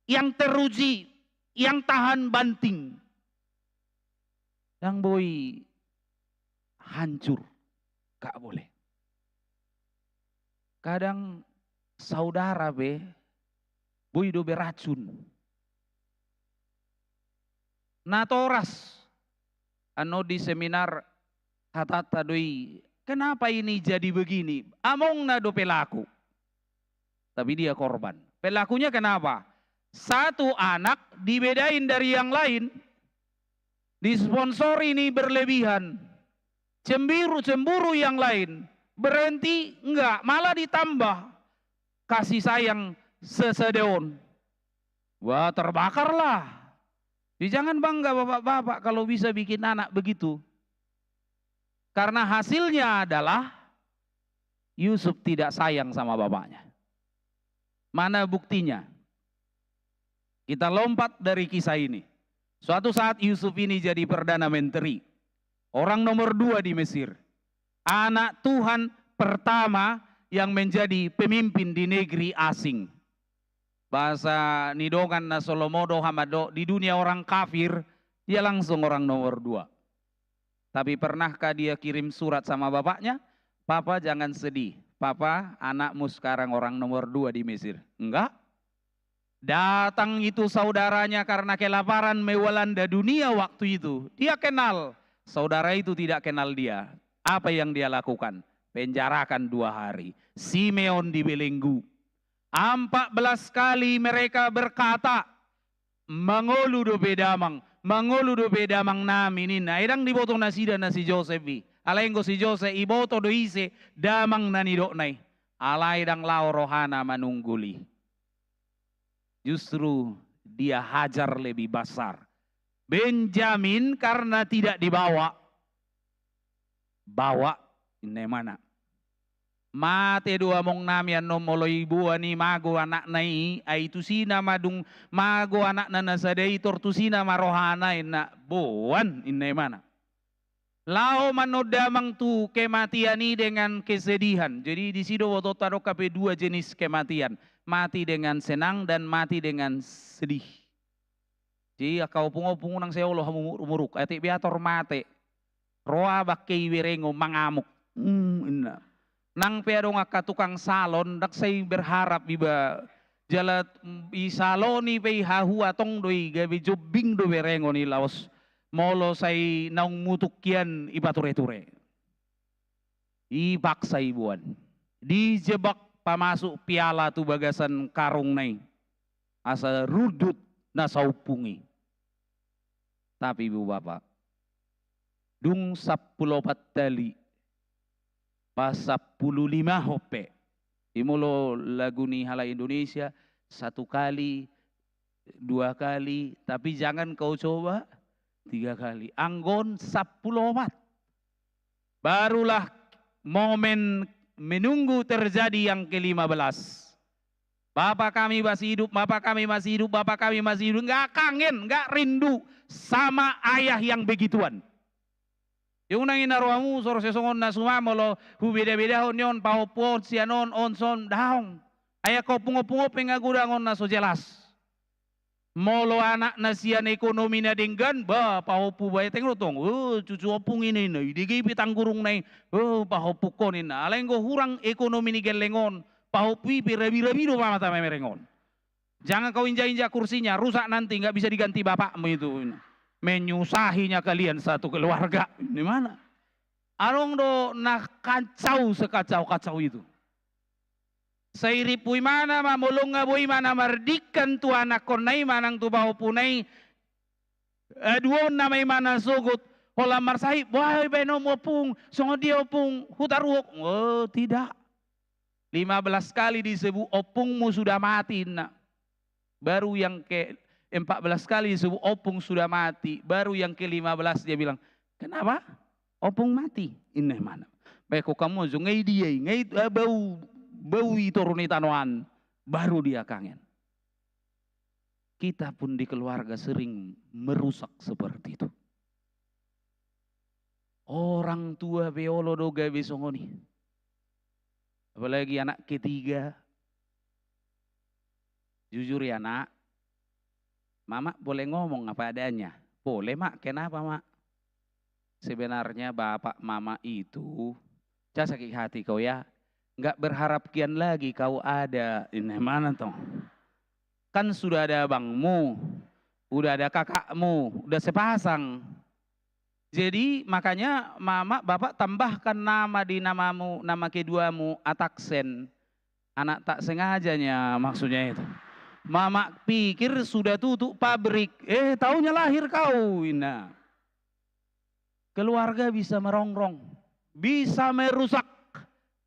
yang teruji, yang tahan banting. Ndang boi hancur, nggak boleh. Kadang saudara be boi do beracun. Natoras, annon di seminar hatanta do i, kenapa ini jadi begini? Amongna do pelaku. Tapi dia korban. Pelakunya kenapa? Satu anak dibedain dari yang lain, disponsori ni berlebihan, cemburu, cemburu yang lain, berhenti, enggak, malah ditambah kasih sayang sesedeon. Wah, terbakarlah. Jadi jangan bangga bapak-bapak kalau bisa bikin anak begitu. Karena hasilnya adalah Yusuf tidak sayang sama bapaknya. Mana buktinya? Kita lompat dari kisah ini. Suatu saat Yusuf ini jadi perdana menteri. Orang nomor dua di Mesir. Anak Tuhan pertama yang menjadi pemimpin di negeri asing. Bahasa ni dongan na so lomo do hamadok, di dunia orang kafir, dia langsung orang nomor dua. Tapi pernahkah dia kirim surat sama bapaknya? "Papa, jangan sedih. Papa, anakmu sekarang orang nomor dua di Mesir." Enggak. Datang itu saudaranya karena kelaparan melanda dunia waktu itu. Dia kenal. Saudara itu tidak kenal dia. Apa yang dia lakukan? Penjarakan dua hari. Simeon dibelenggu. Empat belas kali mereka berkata, "Mangolu dope damang, mangolu dope damang nami," ninna. Ai ndang diboto nasida na si Josep i. Alai anggo si Josep, iboto do ise damang na nidokna i. Alai ndang laho rohana manunggul i. Justru dia hajar lebih besar. Benjamin karena tidak dibawa, bawa, inna imana. "Mate do among nami annon molo iboan i mago anakna i, ai tusi nama dung mago anakna na sada i, tor tusi nama rohana," inna. "Boan," inna imana. Laho ma annon damang tu kematian i dengan kesedihan. Jadi disi do botoonta adong hape dua jenis kematian. Mati dengan senang dan mati dengan sedih. Jadi angka ompung-ompung unang sai olo hamu muruk-muruk, atik be ator mate. Ro abang ke iberengon mangamuk. Hmm, inna. Nang pe adong angka tukang salon, ndang sai berharap iba jala, mm, i salon i pe i hahua tong do i, gabe jombing do berengon i laos. Molo sai naung mutuk hian ipature-ture. Ipaksa iboan. Dijebak pamasuk piala tu bagasan karungna i. Asa rundut na saompung i. Tapi ibu bapak, dung sampulu opat tali, pas sampulu lima hope. I molo lagu ni halak Indonesia, satu kali, dua kali, tapi jangan kau coba tiga kali. Anggo on sampulu opat. Barulah momen menunggu terjadi yang kelima belas. "Bapa kami masih hidup, Bapa kami masih hidup, Bapa kami masih hidup." Nggak kangen, nggak rindu sama ayah yang begituan. Unang inna rohamu, "Soro sesongon na suman molo hubeda-bedahon ni on, pahompu on sian on, on son, daong." Ai angka ompung-ompung on pe nunga godang on na so jelas. Molo anak na sian ekonomi na denggan, bah, pahompu bae teng do tong. "Oh, cucu ompung ini, ini, i dege pe tanggurung na i. Oh, pahompu kon," inna. Alai anggo hurang ekonomi ni gelleng on, pahompu i pe rabi-rabi do mata mamereng on. Jangan kau injak-injak kursinya, rusak nanti, nggak bisa diganti bapakmu itu. Menyusahinya kalian satu keluarga. Di mana? Adong do na kacau sekacau-kacau itu. Sai ripu imana ma, molo nunga boi imana mardingkan tu anakkonna i manang tu pahompuna i. Aduonna ma imana sogot, holan marsahit, "Wah, baenonmu ompung, songon dia ompung, hutaruhon." "Oh, tidak. Lima belas kali disebut ompungmu sudah mati," inna. Baru yang ke empat belas kali disebut ompung sudah mati, baru yang ke lima belas dia bilang, "Kenapa? Ompung mati?" Inna imana. Bae ko kamu jo, ngai dia i, ngai, ah, bau, bau i toru ni tano an, baru dia kangen. Kita pun di keluarga sering merusak seperti itu. Orang tua pe olo do gabe songon i. Apalagi anak ketiga. Jujur ya, Nak. Mama boleh ngomong apa adanya? Boleh, Mak. Kenapa, Mak? Sebenarnya bapak mama itu, ca sakit hati kau ya, nggak berharap kian lagi kau ada. Ini mana tong? Kan sudah ada abangmu, udah ada kakakmu, udah sepasang. Jadi makanya mama, bapak tambahkan nama di namamu, nama keduamu, Ataksen. Anak tak sengajanya maksudnya itu. Mama pikir sudah tutup pabrik, eh, taunya lahir kau, inna. Keluarga bisa merongrong, bisa merusak,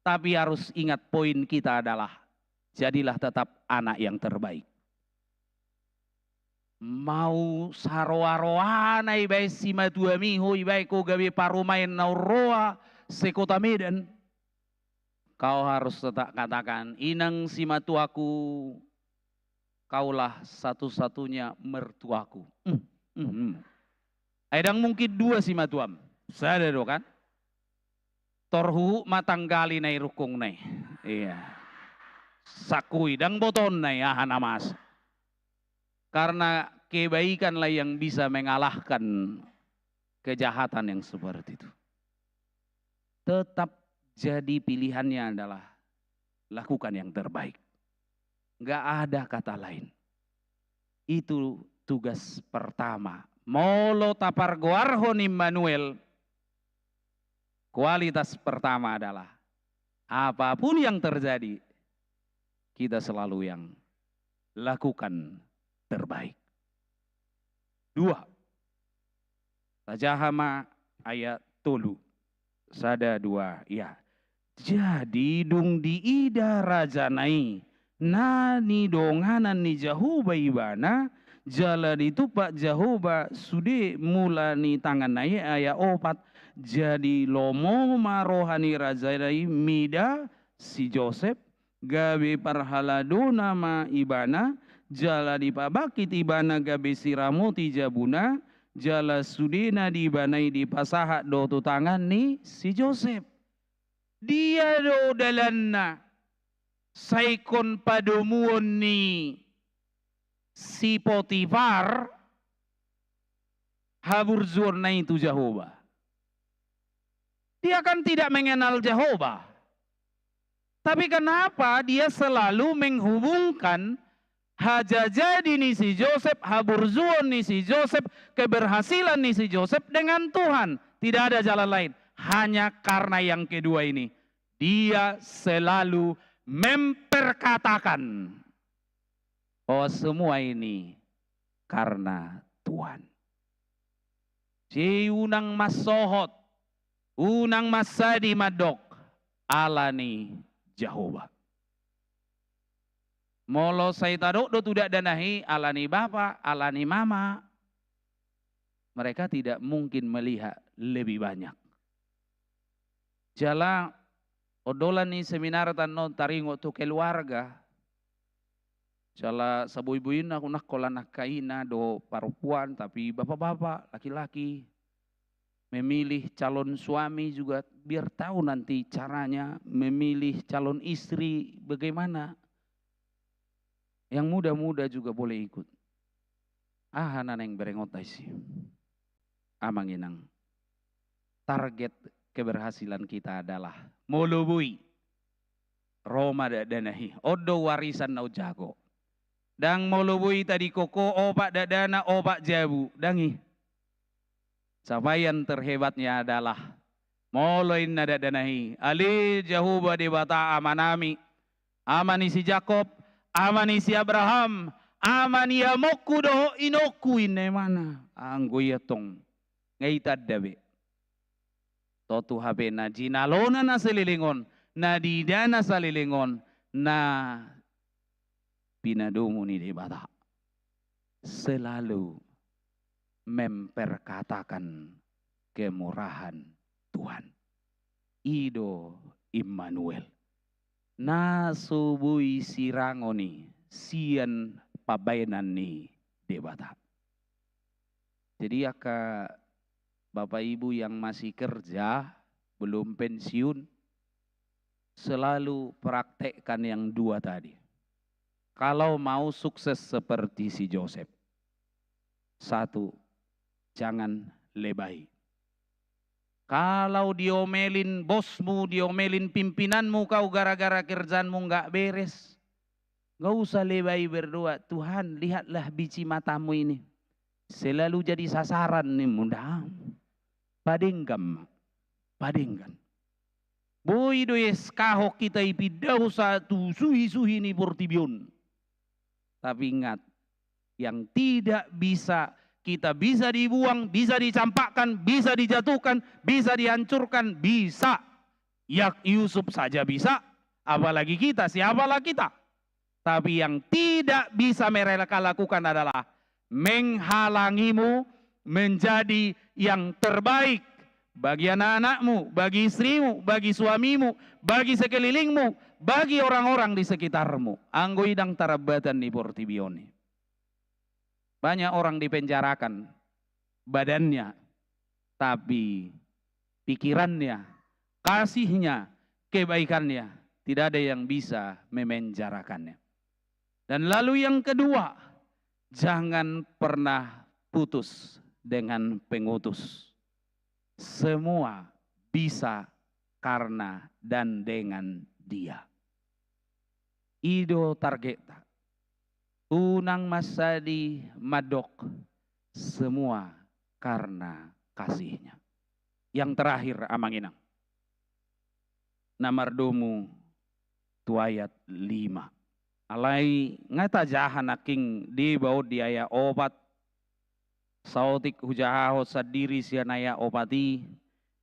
tapi harus ingat, poin kita adalah jadilah tetap anak yang terbaik. Mau saroa-roana ibaen simatuami ho, ibaen ho gabe parumaen na umroa sekota Medan, kau harus tetap katakan, "Inang simatuaku, kaulah satu-satunya mertuaku. Hmm, hmm, hmm. Ai ndang mungkin dua simatuam. Sada do kan? Tor huhut ma tanggali na i rungkungna i. Iya. Sangkui, ndang botoonna i aha na masa. Karena kebaikanlah yang bisa mengalahkan kejahatan yang seperti itu. Tetap jadi pilihannya adalah lakukan yang terbaik. Nggak ada kata lain. Itu tugas pertama. Molo tapargoarhon Immanuel, kualitas pertama adalah apapun yang terjadi, kita selalu yang lakukan terbaik. Dua, tajaha ma ayat tolu. Sada, dua, ya. Jadi dung diida rajana i na nidonganan ni Jahowa ibana, jala ditumpak Jahowa sude mula ni tanganna i, ayat opat. Jadi lomo ma roha ni rajana i mida si Josep, gabe parhaladona ma ibana, jala dipabangkit ibana gabe siramoti jabuna, jala sudena di ibana i dipasahat do tu tangan ni si Josep. Dia do dalanna saingkon padomuon ni si Potifar haburjuonna i tu Jahowa. Dia kan tidak mengenal Jahowa. Tapi kenapa dia selalu menghubungkan hajajadi ni si Josep, haburjuon ni si Josep, keberhasilan ni si Josep dengan Tuhan? Tidak ada jalan lain. Hanya karena yang kedua ini. Dia selalu memperkatakan bahwa semua ini karena Tuhan. Jadi unang mansohot, unang mansadi mandok ala ni Jahowa. Molo sai tadok do tu dakdanak i ala ni bapa, ala ni mama, mereka tidak mungkin melihat lebih banyak. Jala ondolan ni seminarta on taringot tu keluarga. Jala saboiboina nangkin angka ina do parompuan, tapi bapak-bapak, laki-laki, memilih calon suami juga biar tahu nanti caranya, memilih calon istri bagaimana. Yang muda-muda juga boleh ikut. Aha na naeng berengonta disi? Amang inang, target keberhasilan kita adalah molo boi ro ma dakdanak i. On do warisan na umjago. Ndang molo boi tadingkon ho opat dakdanak opat jabu, ndang i. Capaian terhebatnya adalah molo ninna dakdanak i, ale Jahowa Debata Amanami, Ama ni si Jakob, Ama ni si Abraham, Ama ni amonku dohot inongku, ninna imana. Anggo i antong nga itanda be. Tontu hape na jinalona na saleleng on, na diidana saleleng on, na pinadomu ni Debata selalu memperkatakan kemurahan Tuhan. I do Immanuel, na so boi sirangon i sian pambaenan ni Debata. Jadi angka bapak ibu yang masih kerja, belum pensiun, selalu praktekkan yang dua tadi. Kalau mau sukses seperti si Josep, satu, jangan lebay. Kalau diomelin bosmu, diomelin pimpinanmu kau gara-gara kerjaanmu nggak beres, nggak usah lebay berdoa, "Tuhan, lihatlah biji matamu ini selalu jadi sasaran," ninmu, ndang. Padenggan ma, padenggan. Boi do ieskahon hita ipinda husa tu suhi-suhi ni portibi on. Tapi ingat, yang tidak bisa, kita bisa dibuang, bisa dicampakkan, bisa dijatuhkan, bisa dihancurkan, bisa. Yak Yusuf saja bisa, apalagi kita, siapalah kita. Tapi yang tidak bisa mereka lakukan adalah menghalangimu menjadi yang terbaik bagi anak-anakmu, bagi istrimu, bagi suamimu, bagi sekelilingmu, bagi orang-orang di sekitarmu, anggo i ndang tarambatan di portibi on i. Banyak orang dipenjarakan badannya, tapi pikirannya, kasihnya, kebaikannya, tidak ada yang bisa memenjarakannya. Dan lalu yang kedua, jangan pernah putus dengan pengutus. Semua bisa karena dan dengan Dia. I do targetta. Unang mansadi mandok semua karena kasihnya. Yang terakhir, amang inang, na mardomu tu ayat lima. Alai nga tajaha nangkin dibaon di ayat opat. Saotik hujahahon sandiri sian ayat opat i,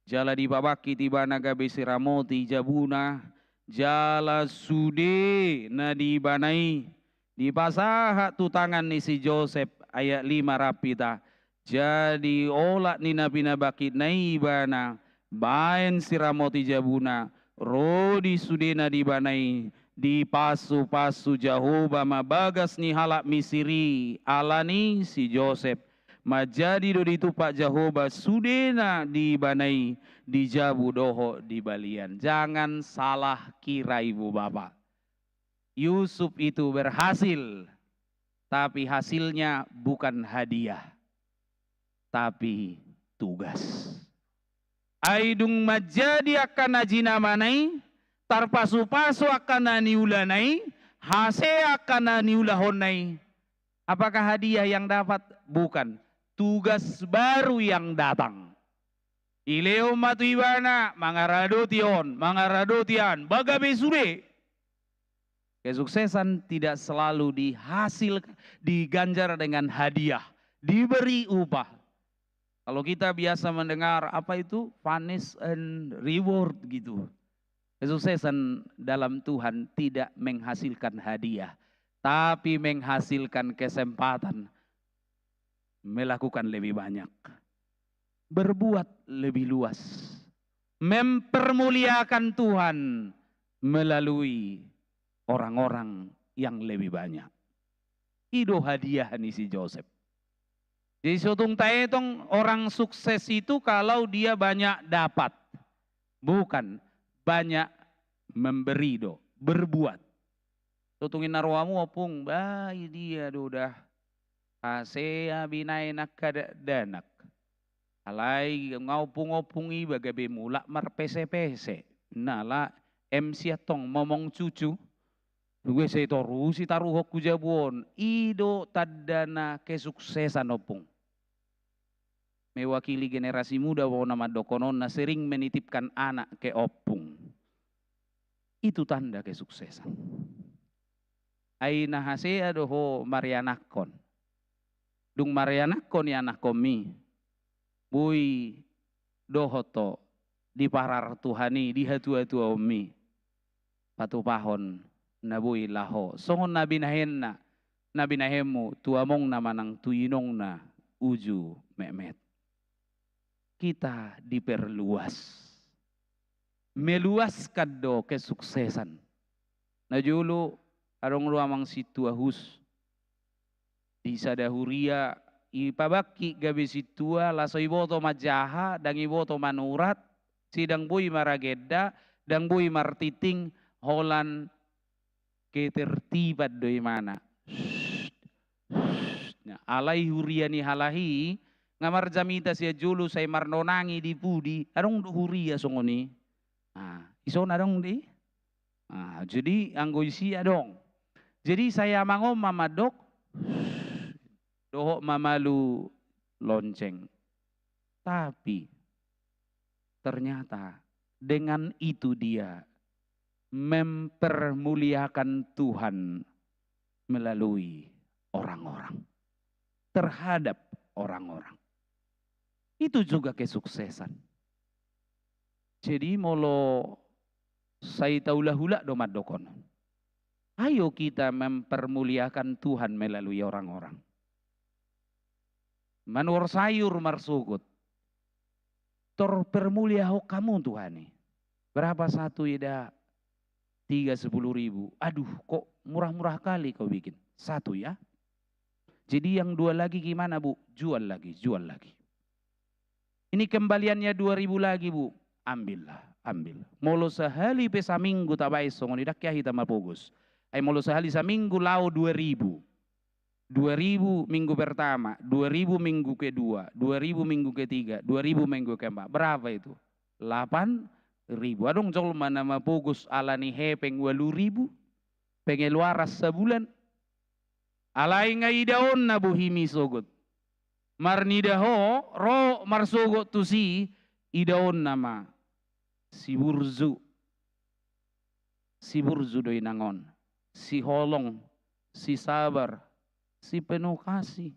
jala dipabangkit ibana gabe siramoti jabuna, jala sude na di ibana i dipasahat tu tangan ni si Josep. Ayat lima rap hita. Jadi olat ni na pinabangkitna i ibana, baen siramoti jabuna, ro di sude na di ibana i, dipasupasu Jahowa ma bagas ni halak Misir i. Alani si Josep, manjadi do ditumpak Jahowa sude na di ibana i di jabu dohot di balian. Jangan salah kira, ibu bapak. Yusuf itu berhasil, tapi hasilnya bukan hadiah, tapi tugas. Ai dung manjadi angka na jinamana i, tarpasupasu angka na niulana i, hasea angka na niulahonna i, apakah hadiah yang dapat? Bukan. Tugas baru yang datang. Dilehon ma tu ibana, mangaradoti on, mangaradoti an, ba gabe sude. Kesuksesan tidak selalu dihasil, diganjar dengan hadiah, diberi upah. Kalau kita biasa mendengar apa itu, punish and reward gitu. Kesuksesan dalam Tuhan tidak menghasilkan hadiah, tapi menghasilkan kesempatan melakukan lebih banyak, berbuat lebih luas, mempermuliakan Tuhan melalui orang-orang yang lebih banyak. I do hadiah ni si Josep. Jadi so tung taetong, orang sukses itu kalau dia banyak dapat, bukan, banyak memberi do, berbuat. So tung i na rohamu ompung, ba i dia do da, hasea binaen angka dakdanak. Alai nga ompung-ompung iba gabe mulak marpese-pese. Nala M C antong momong cucu. Dung i sai torus i taruhon tu jabu on. I do tanda na kesuksesan, ompung. Mewakili generasi muda ho na mandokkon on, na sering menitipkan anak ke ompung. Itu tanda kesuksesan. Ai na hasea do ho marianakhon. Dung marianakhon ianakhonmi, boi dohot ho diparar Tuhan i di hatua-tuaonmi. Patupahon na boi laho songon na binahenna, na binahenmu tu amongna manang tu inongna uju metmet. Kita diperluas. Meluaskan do kesuksesan. Na jolo adong do amang sintua hus di sada huria, ipabangkit gabe sintua, laos so iboto manjaha, ndang iboto manurat, sai ndang boi maragenda, ndang boi martinting, holan ketertiban do imana. Nah, alai huria ni halak i nga marjamita sian jolo, sai marnonangi di pudi, adong do huria songon i. Nah, ison adong do i. Nah, jadi anggo isi adong. Jadi sai amang on ma mandok dohot mamalu lonceng. Tapi ternyata dengan itu dia mempermuliakan Tuhan melalui orang-orang, terhadap orang-orang. Itu juga kesuksesan. Jadi molo sai taulak-ulak do mandokkon, ayo kita mempermuliakan Tuhan melalui orang-orang. Manuhor sayur marsogot, tor permuliahon hamu Tuhan i. Berapa satu ida tiga sepuluh ribu. Aduh, kok murah-murah kali kau bikin. Satu ya. Jadi yang dua lagi gimana, Bu? Jual lagi, jual lagi. Ini kembaliannya dua ribu lagi, Bu. Ambillah, ambil. Molo sahali pe saminggu tabaen songon i, ndang hea hita mapogos. Ai molo sahali saminggu laho dua ribu. Dua ribu minggu pertama, dua ribu minggu kedua, dua ribu minggu ketiga, dua ribu minggu keempat. Berapa itu? Lapan ribu. Adong jolma na mapogos ala ni hepeng ualu ribu pengeluaran sabulan. Alai nga idaonna bohimi sogot. Marnida ho, ro marsogot tusi, idaonna ma si burju. Si burju do inang on, si holong, si sabar, si penuh kasih.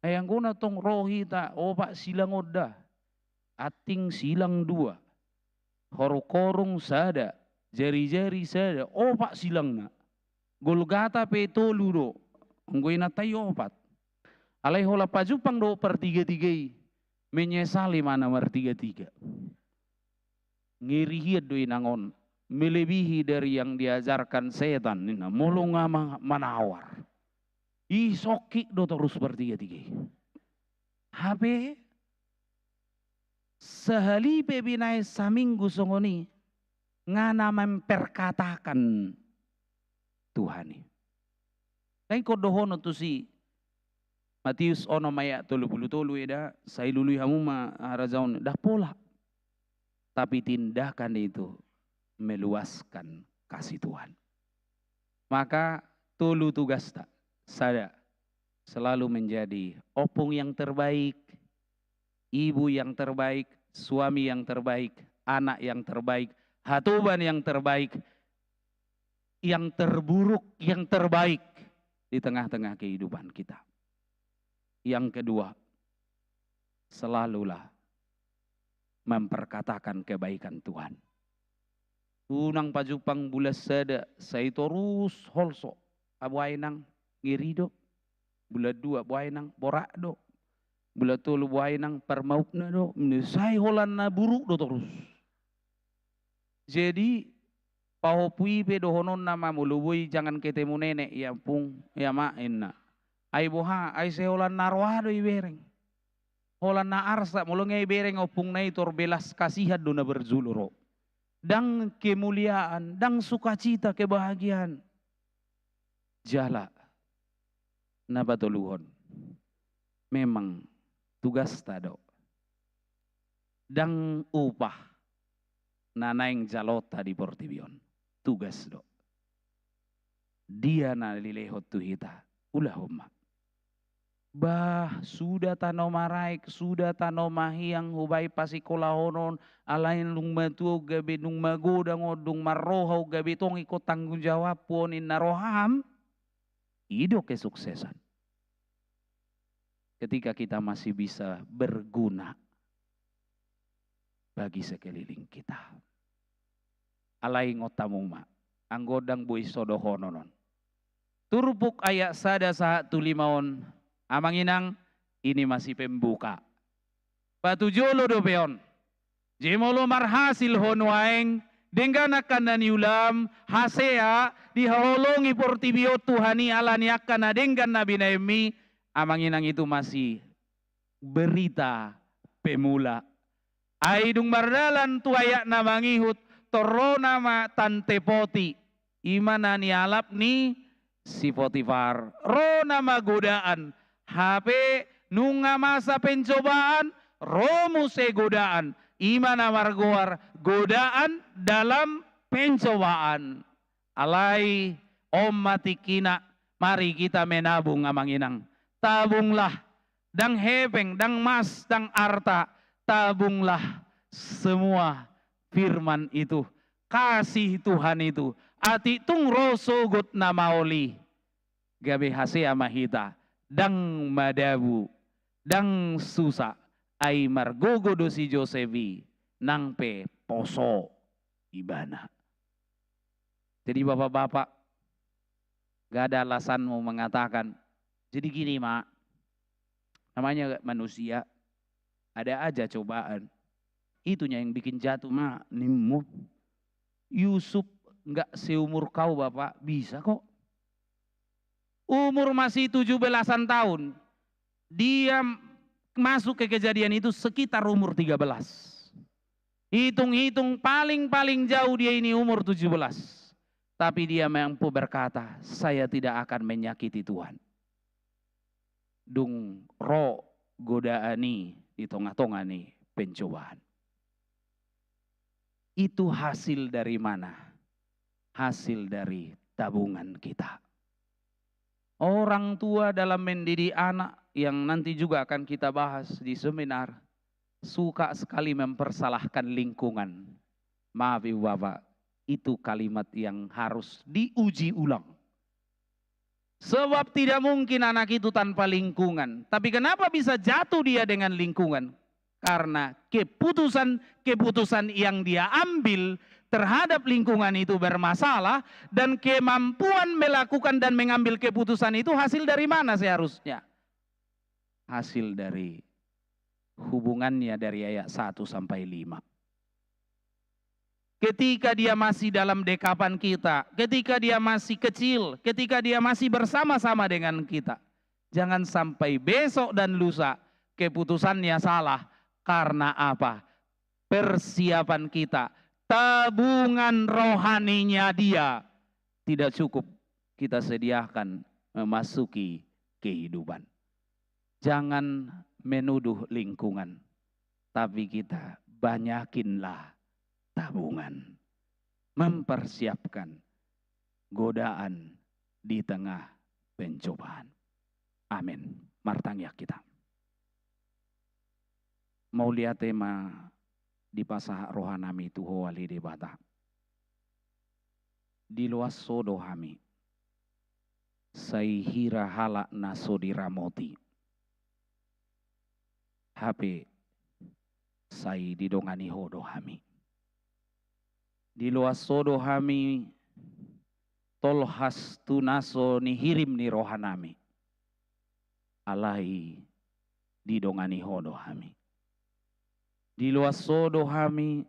Ai anggo na tong ro hita opat silang on da, anting silang dua, horunghorung sada, jarijari sada, opat silangna. Golgata pe tolu do, anggo inanta i opat. Alai holan pajumpang do partigatiga i, menyesali ma na martigatiga. Ngeri hian do inang on, melebihi dari yang diajarkan setan ninna, molo nga ma-, manawar. I songkik do torus partigatiga i. Hape sahali pe binaen saminggu songon i, nga na memperkatakan Tuhan i. Ndang ingkon dohonon tusi, Matius onom ayat tolu pulu tolu, eda, sai lului hamu ma harajaon, ndang pola. Tapi tindakan itu meluaskan kasih Tuhan. Maka tolu tugasta. Sada, selalu menjadi ompung yang terbaik, ibu yang terbaik, suami yang terbaik, anak yang terbaik, hatoban yang terbaik, yang terburuk, yang terbaik di tengah-tengah kehidupan kita. Yang kedua, selalulah memperkatakan kebaikan Tuhan. Unang pajumpang bulan sada sai torus holso, a boha inang, ngeri do. Bulan dua, boha inang, borat do. Bulan tolu, boha inang, parmaupna do. Sai holan na buruk do torus. Jadi pahompu i pe dohononna ma molo boi, jangan ketemu nenek ya, Ompung, ya, Mak, inna. Ai boha, ai sai holan na roha do ibereng. Holan na arsak, molo nga ibereng ompungna i, tor belas kasihan do na parjolo ro. Ndang kemuliaan, ndang sukacita, kebahagiaan. Jala na patoluhon, memang tugasta do. Ndang upah na naeng jalonta di portibi on, tugas do. Dia na nilehon tu hita, ulahon ma. Bah, suda tano maraek, suda tano mahiang hubaen pasikolahonon, alai dung matua on gabe, dung magodang on, dung marroha on gabe, tong ingkon tanggung jawabhu on, inna roham. I do kesuksesan. Ketika kita masih bisa berguna bagi sekeliling kita. Alai ingot hamu ma, anggo ndang boi so dohonon on. Turpuk ayat sada sahat tu lima on, amang inang, ini masih pembuka. Patujolo dope on. Jadi molo marhasil ho nuaeng, denggan angka na niulaam, hasea, dihaholongi portibi on Tuhan i ala ni angka na denggan na binaenmi, amang inang, itu masih berita pemula. Ai dung mardalan tu ayat na mangihut, tor ro nama tante Poti, i ma na nialap ni si Potifar. Ro nama godaan, hape nunga masa pencobaan, ro muse godaan, i ma na margoar godaan dalam pencobaan. Alai on ma tingkina, mari kita menabung, amang inang. Tabunglah, ndang hepeng, ndang mas, ndang arta, tabunglah semua firman itu, kasih Tuhan itu. Atik tung ro sogot na maol i, gabe hasea ma hita, ndang madabu, ndang susa, ai margogo do si Josep i, nang pe poso ibana. Jadi bapak-bapak, gak ada alasanmu mengatakan, jadi gini ma, namanya manusia, ada aja cobaan. Itunya yang bikin jatuh ma, nimmu. Yusuf nggak seumur kau, Bapak, bisa kok. Umur masih tujuh belasan tahun, dia masuk ke kejadian itu sekitar umur tiga belas. Hitung-hitung paling-paling jauh dia ini umur tujuh belas. Tapi dia mampu berkata, "Saya tidak akan menyakiti Tuhan." Dung ro godaan i di tonga-tonga ni pencobaan. Itu hasil dari mana? Hasil dari tabungan kita. Orang tua dalam mendidik anak yang nanti juga akan kita bahas di seminar, suka sekali mempersalahkan lingkungan. Maaf, Ibu Bapak, itu kalimat yang harus diuji ulang. Sebab tidak mungkin anak itu tanpa lingkungan. Tapi kenapa bisa jatuh dia dengan lingkungan? Karena keputusan-keputusan yang dia ambil terhadap lingkungan itu bermasalah, dan kemampuan melakukan dan mengambil keputusan itu hasil dari mana seharusnya? Hasil dari hubungannya dari ayat satu sampai lima. Ketika dia masih dalam dekapan kita, ketika dia masih kecil, ketika dia masih bersama-sama dengan kita, jangan sampai besok dan lusa keputusannya salah. Karena apa? Persiapan kita, tabungan rohaninya dia tidak cukup kita sediakan memasuki kehidupan. Jangan menuduh lingkungan, tapi kita banyakinlah tabungan, mempersiapkan godaan di tengah pencobaan. Amin. Martangiang hita. Mauliate ma dipasahat rohanami tu Ho ale Debata. Diloas Ho do hami. Sai hira halak na so diramoti, hape sai didongani Ho do hami. Diloas Ho do hami tolhas tu na so nihirim ni rohanami. Alai didongani Ho do hami. Diloas Ho do hami,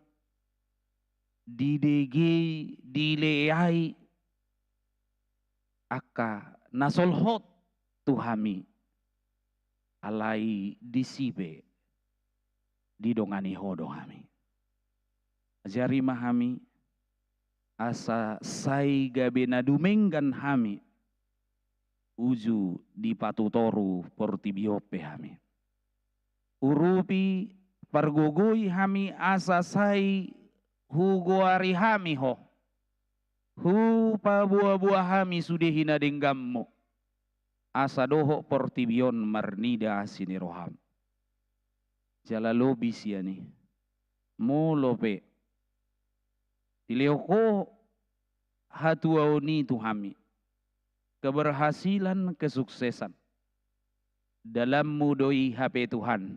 didegei, dileai angka na solhot tu hami. Alai disi pe didongani Ho do hami. Ajari ma hami, asa sai gabe na dumenggan hami, uju dipatutoru portibi on pe hami. Urupi, pargogoi hami, asa sai hugoari hami Ho, hupaboaboa hami sude hinadengganmu, asa dohot portibi on marnida asi ni roham. Jala lobi sian i, molo pe dilehon Ho hatuaon i tu hami, keberhasilan, kesuksesan, dalanmu do i hape Tuhan,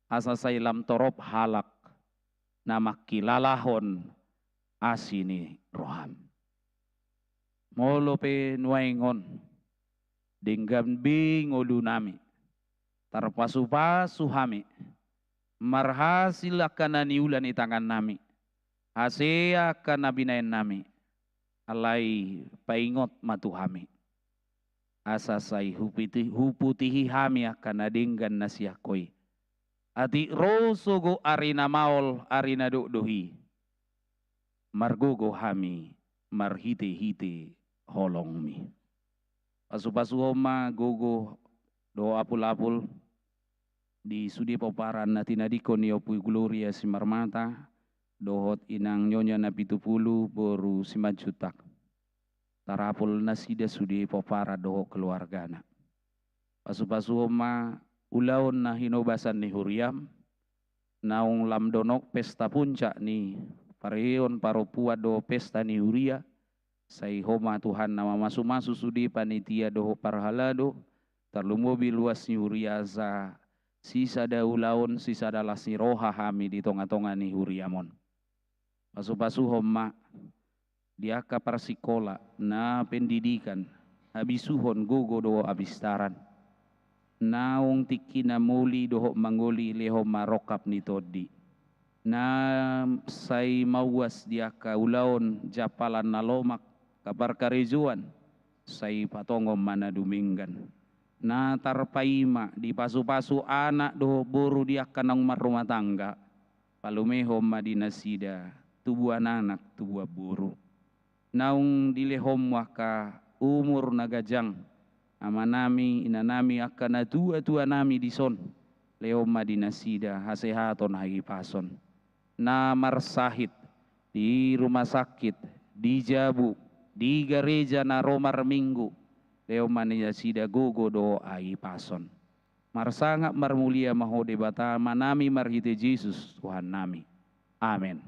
asa sai lam torop halak na mangkilalahon asi ni roham. Molo pe nuaeng on denggan be ngolunami, tarpasupasu hami, marhasil angka na niula ni tangannami, hasea angka na binaennami, alai paingot ma tu hami, asa sai hupiti-, huputihi hami angka na denggan na sian Ho i. Atik ro sogot ari na maol, ari na dokdok i, margogo hami marhitehite holongmi. Pasupasuhon ma gogo dohot apulapul di sude pomparan na tinadingkon ni Ompu Gloria Simarmata dohot inang Nyonya Napitupulu boru Simanjuntak. Tarapul nasida sude pomparan dohot keluargana. Pasupasuhon ma ulaon na hinobasan ni huriam, naung lam donok pesta puncak ni parheon parompuan dohot pesta ni huria. Sai Ho ma Tuhan na mamasumasu sude panitia dohot parhalado, tarlumobi luas ni huria, asa sisada ulaon, sisada las ni roha hami di tongatonga ni huriam on. Pasupasuhon ma di angka parsikola, na pendidikan, habisuhon, gogo dohot habistaran, naung tingkina moli dohot mangoli, lehon ma rongkap ni tondi. Na sai mauas di angka ulaon jampalan na lomak, angka parkarejoan, sai patongon ma na dumenggan. Na tarpaima dipasupasu anak dohot boru di angka naung marrumah tangga, palumehon ma di nasida tubuan anak tubuan boru. Naung dilehonmu angka umur na ganjang, amanami, inanami, angka natuatuanami dison, lehon ma di nasida hasehaton hahipason. Na marsahit di rumah sakit, di jabu, di gareja na ro marminggu, lehon ma di nasida gogo dohot hahipason. Marsangap marmulia ma Ho Debata Amanami marhite Jesus Tuhannami. Amen.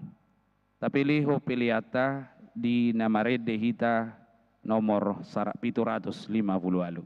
Tapelehon peleanta di na marende hita nomor sara-, pitu ratus lima pulu ualu.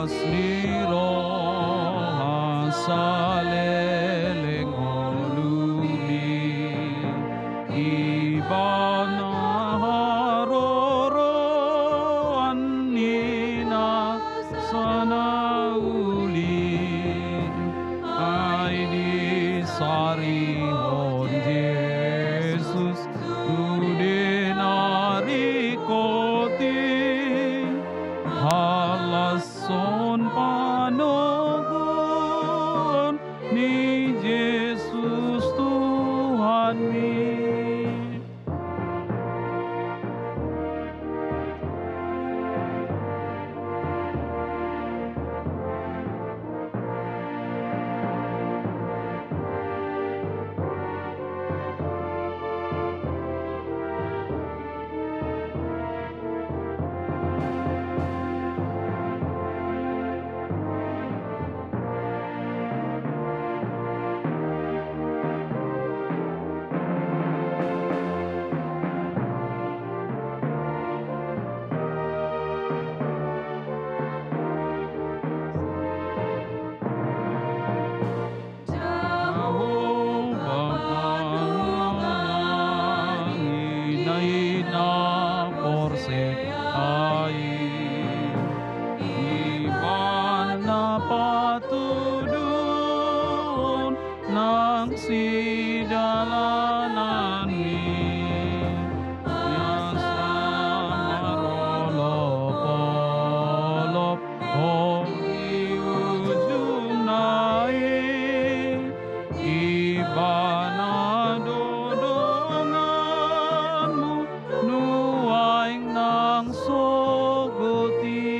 Las ni roha saleleng ngolumi, Ibana haroroan ni na sanauli, ai disarihon Jesus tu de na ringkot i, halashon panoguon ni Jesus Tuhanmi. Jahowa pangulangi na porsea i, Ibana patuduhon nang sidalananmi, ia sa marolopolop Ho di ujungna i, Ibana do donganmu nuaeng nang sogot i.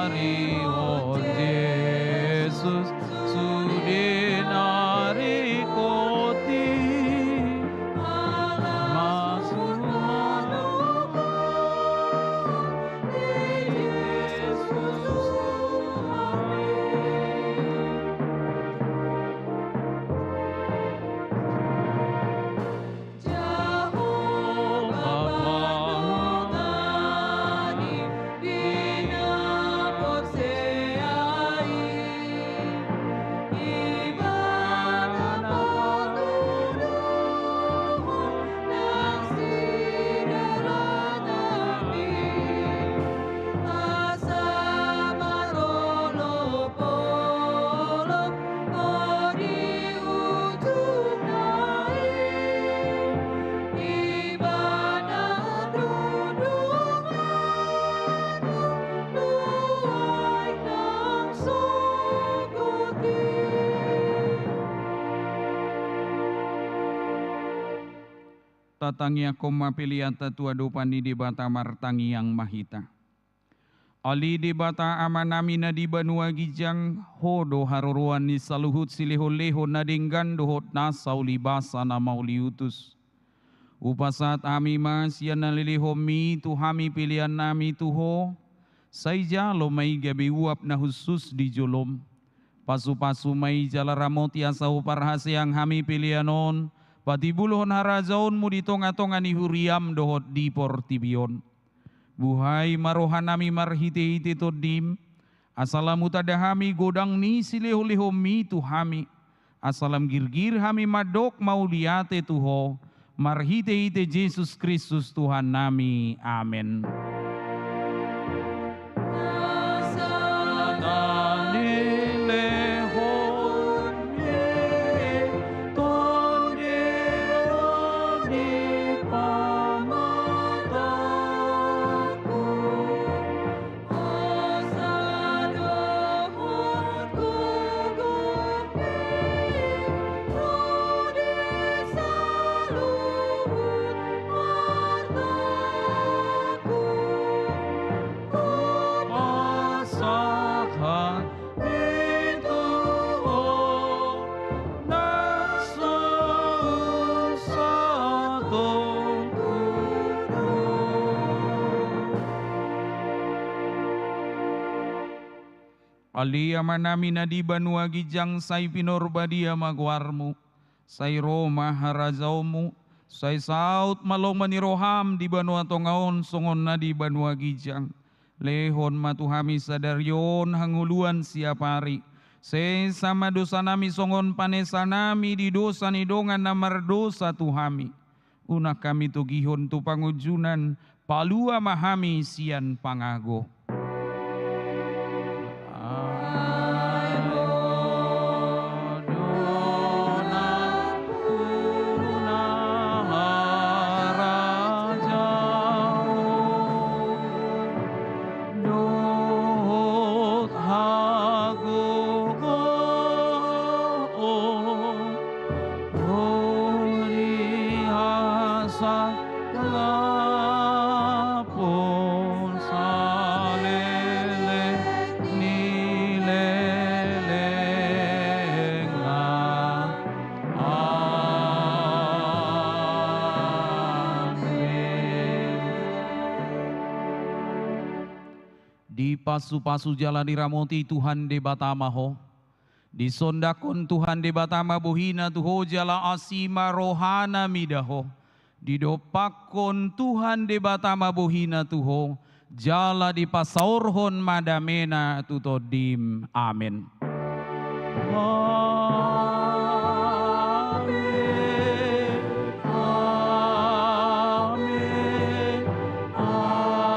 Ari on Jesus sude na ringkot i, masuk ma di Jesus. Tatangiangkon ma peleanta tu adopan ni Debata, martangiang ma hita. Ale Debata Amanami na di banua ginjang, Ho do haroroan ni saluhut silehonlehon na denggan dohot nasa ulibasa na mauliutus. Hupasahat hami ma sian na nilehonMi tu hami peleannami tu Ho, sai jalo ma i gabe uap na hushus di joloM. Pasupasu ma i jala ramoti asa huparhaseang hami pelean on patimbulhon harajaonMu di tongatonga ni huriaM dohot di portibi on. Buhai ma rohanami marhitehite TondiM, asa lam hutanda hami godang ni silehonlehonMi tu hami, asa lam girgir hami mandok mauliate tu Ho, marhitehite Jesus Kristus Tuhannami. Amen. Ale Amanami na di banua ginjang, sai pinarbadia ma goarMu, sai ro ma harajaonMu, sai saut ma lomo ni rohaM di banua tonga on songon na di banua ginjang. Lehon ma tu hami sadari on hangoluan siapari. Sesa ma dosanami songon panesanami di dosa ni dongan na mardosa tu hami. Unang hami togihon tu pangunjunan, palua ma hami sian pangago. Dohot hagogoon, hori hasangapon saleleng ni lelengna. Amen. Dipasupasu jala diramoti Tuhan Debata ma ho. Disondangkon Tuhan Debata ma bohina tu ho jala asi ma rohana mida ho. Didompakkon Tuhan Debata ma bohina tu ho, jala dipasaorhon ma damena tu tondim. Amen. Amen. Amen. Amen.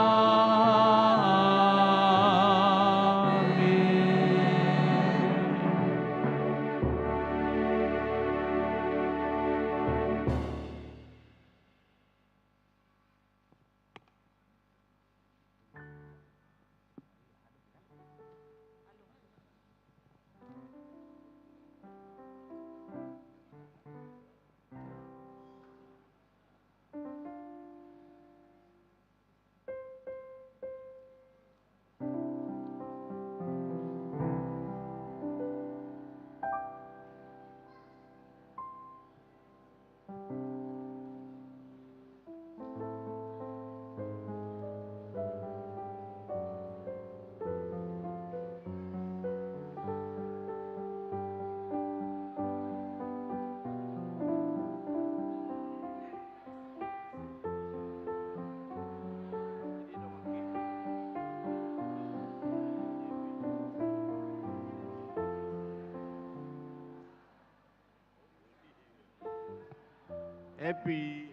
Happy.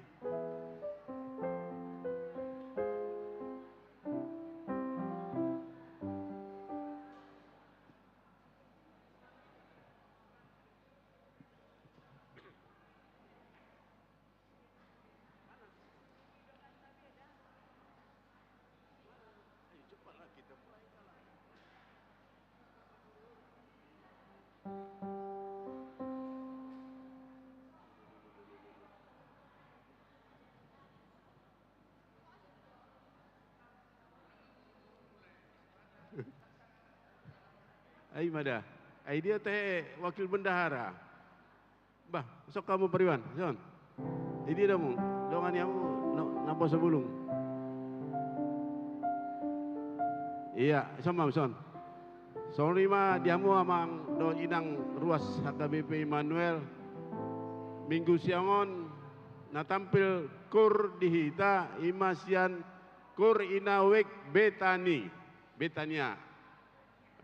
Ai ma da. Ai dia te wakil bendahara. Bah, songon hamu pariban, son. Ai dia da hamu, dongani hamu, na, na poso bulung. Ia, son ma, son. Songon i ma di hamu amang dohot inang ruas H K B P Immanuel. Minggu siang on na tampil kur di hita, i ma sian kur Ina Wijk Betani, Betania.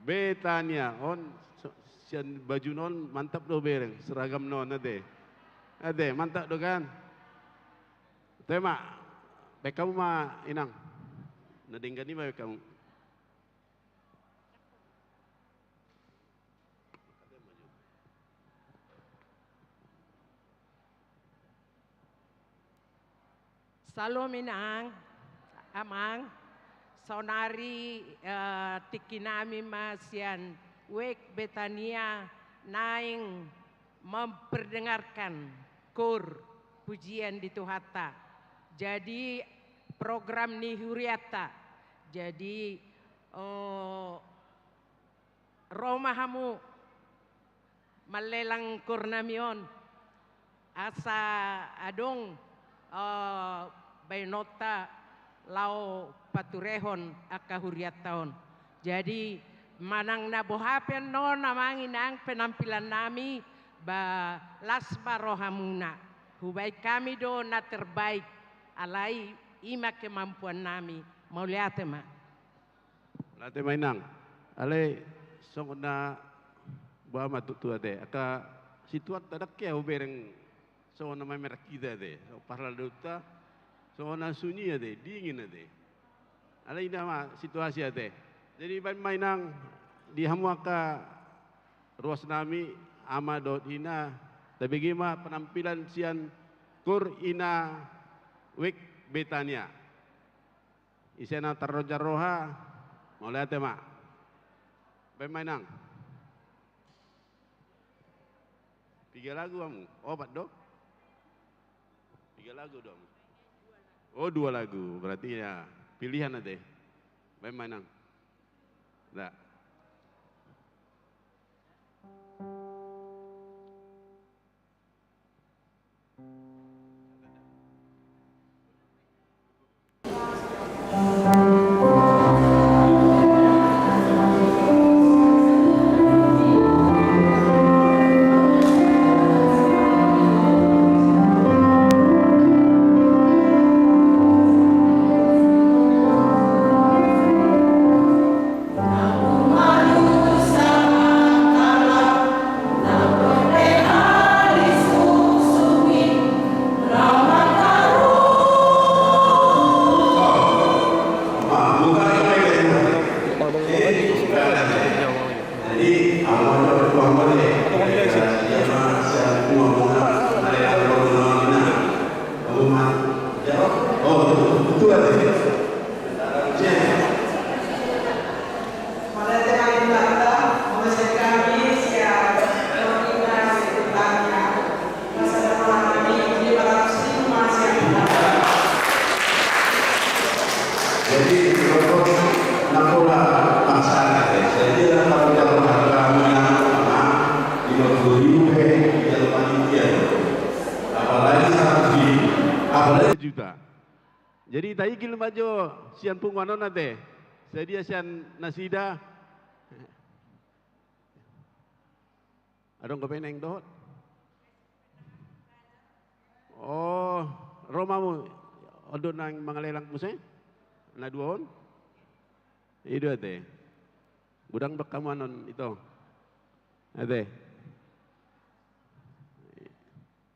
Betania on, so-, sian bajuna on mantap do bereng, seragamna on ate. Ate, mantap do kan? Ate ma, baen hamu ma inang. Na denggan i ma baen hamu. Salom inang, amang, saonari, eh, tingki nami ma sian Wijk Betania naeng memperdengarkan kur pujian di Tuhanta. Jadi program ni hurianta. Jadi, oh, ro ma hamu malelang kur nami on, asa adong, eh, baenonta laho paturehon angka hurianta on. Jadi manang na boha pe annon amang inang penampilan nami, ba las ma rohamuna. Hubaen hami do na terbaik, alai i ma kemampuan nami. Mauliate ma. Mauliate ma inang. Alai songon na boha ma tutu ate, angka situan tadang ke hubereng songon na mamereng hita ate, songon parhalado ta, songon na sunyi ate, dingin ate. Alai i ma situasi ate. Jadi baen ma inang di hamu angka ruas nami, ama dohot ina, tabege ma penampilan sian kur Ina Wijk Betania. Ise na tarroja roha, mauliate ma. Baen ma inang. Piga lagu hamu? Opat do? Piga lagu do hamu? Oh, dua lagu. Berarti ya pilihan ate. Baen ma inang. Da. Jadi, rokok na pola masalah, jadi, dalam harga minyak, lima puluh ribu, eh, yang panitia, apalagi seratus ribu, apalagi juta. Jadi taigil ma jo sian punguan on ate. Sadia sian nasida. Adong dope naeng dohot? Oh, ro ma hamu. On do naeng mangalelang muse? Na dua on? I do ate. Godang do hamu annon ito. Ate.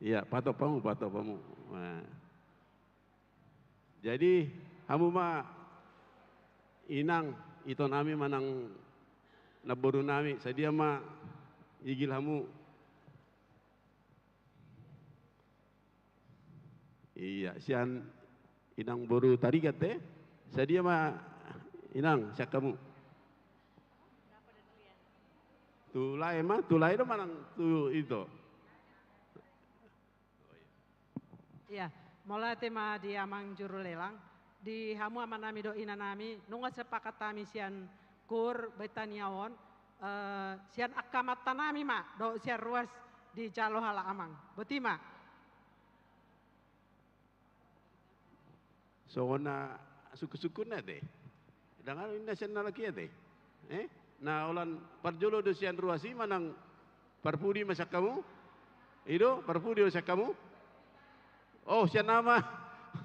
Ia, pahatop hamu, pahatop hamu. Nah. Jadi, hamu ma inang, ito nami manang namboru nami, sadia ma igil hamu. Iya, sian inang boru Tarigan te. Sadia ma inang, sian hamu. Tu lae ma, tu lae do manang tu ito. Iya, mauliate ma di amang juru lelang, di hamu amanami dohot inanami, nunga sepakat hami sian KUR Betania on, eh, sian angka amantanami ma dohot sian ruas dijalo halak amang. Boti ma. Songon na sungkun-sungkunna ate. Dang anu inna sian na laki ate. Eh? Na holan parjolo do sian ruas i manang parpudi ma sian hamu? I do, parpudi do sian hamu? Oh, sian ama.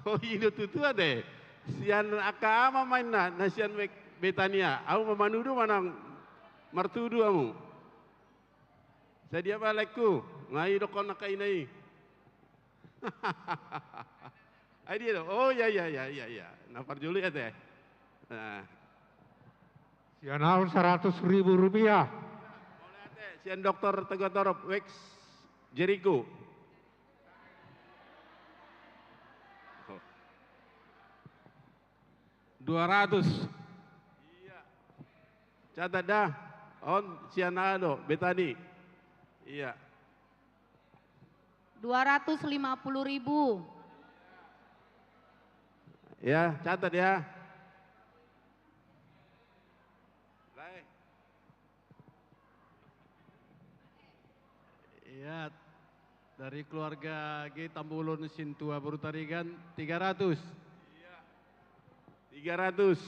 Oh, i do tutu ate. Sian angka ama ma inna, na sian Be-, Betania. Ahu ma manudu manang martudu hamu. Sadia ma laengku, nga i dohonon angka ina i. Ai dia do. Oh, iya, iya, iya, iya, iya. Na parjolo i ate. Nah. Sian ahu seratus ribu rupiah. Mauliate, sian Doktor Teguh Torop, Weks Jeriko. Oh. Dua ratus. Iya. Catat da. On sian aha do, Betani. Iya. Dua ratus lima puluh ribu. Ya, catat ya. Baik. Iya, dari keluarga G Tambolon Sintua Boru Tarigan, tiga ratus. Iya. Tiga ratus.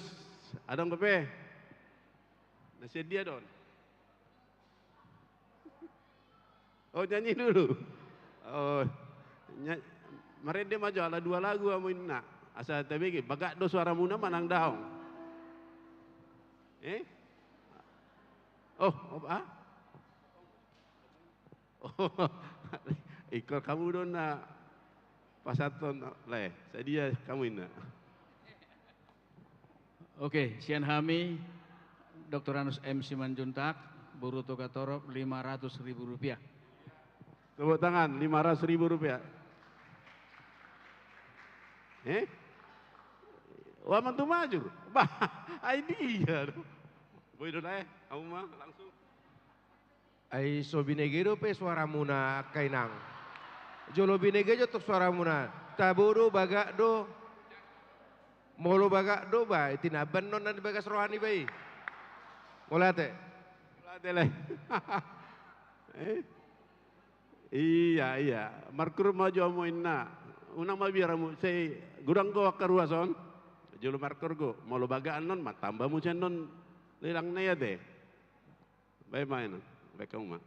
Adong dope? Na sian dia do on? Oh, nyanyi dulu. Oh, nya-, marende ma jo ala dua lagu hamu inna. Asa tabege, bagak do suaramuna manang daong? Eh? Oh, oh, ah? Oh, ingkon hamu do na pasahathon, lae, sadia hamu inna. Oke, sian hami, Doktor Anus M Simanjuntak, Boru Toga Torop, lima ratus ribu rupiah. Tepuk tangan, lima ratus ribu rupiah. Eh? Wah, mantu majur. Bah, ai dia do. Boi do, lae, hamu ma langsung. Ai so binege dope suaramuna angka inang. Jolo binege jo tong suaramuna. Tabo do, bagak do. Molo bagak do, ba, tinamban non na di bagas roha niba i. Mauliate. Mauliate, lae. Eh? Iya, iya. Markur ma jo hamu inna. Unang mabiar hamu, sai godang do angka ruas on. Jolo markur do. Molo bagak annon, matamba muse annon lelangna i ate. Baen ma, inang, baen hamu ma.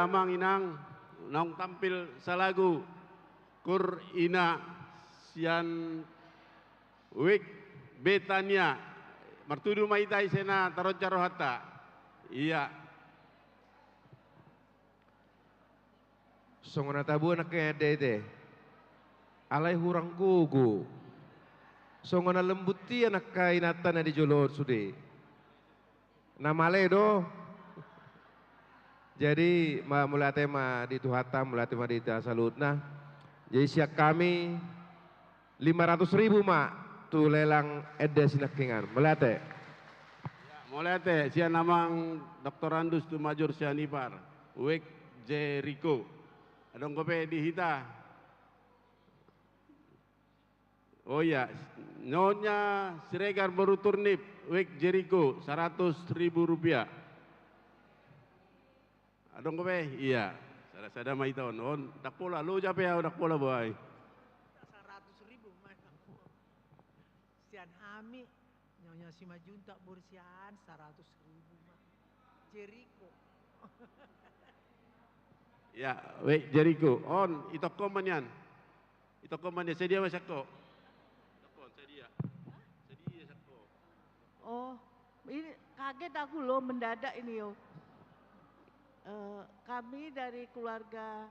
Amang inang, naung tampil salagu kur ina sian Wijk Betania. Martudu ma hita ise na taronjar rohanta. Ia. Songon na tabuan angka ende i te. Alai hurang gogo. Songon na lembut ia angka inanta na di jolo on sude. Na male do. Jadi, ma, mauliate ma di Tuhanta, mauliate ma di hita saluhutna. Jadi, sian hami, lima ratus ribu ma tu lelang ende sinangkingan. Mauliate. Ya, mauliate, sian amang doktorandus tu majur sian Unpar, Wijk Jeriko. Adong dope di hita. Oh iya, Nyonya Siregar boru Turnip, Wijk Jeriko, seratus ribu rupiah. Adong dope? Iya. Sada-sada ma hita on. On, ndang pola, loja pe au, ndang pola boha i. Seratus ribu ma. Sian hami, Nyonya Simanjuntak boru Siahaan, seratus ribu ma. Jeriko. Ya, Wijk Jeriko. On, itongkon ma nian. Itongkon ma nian, sadia ma sian ho? Itongkon, sadia? Sadia sian ho? Oh, ini kaget aku loh, mendadak ini yo. Eh, kami dari keluarga,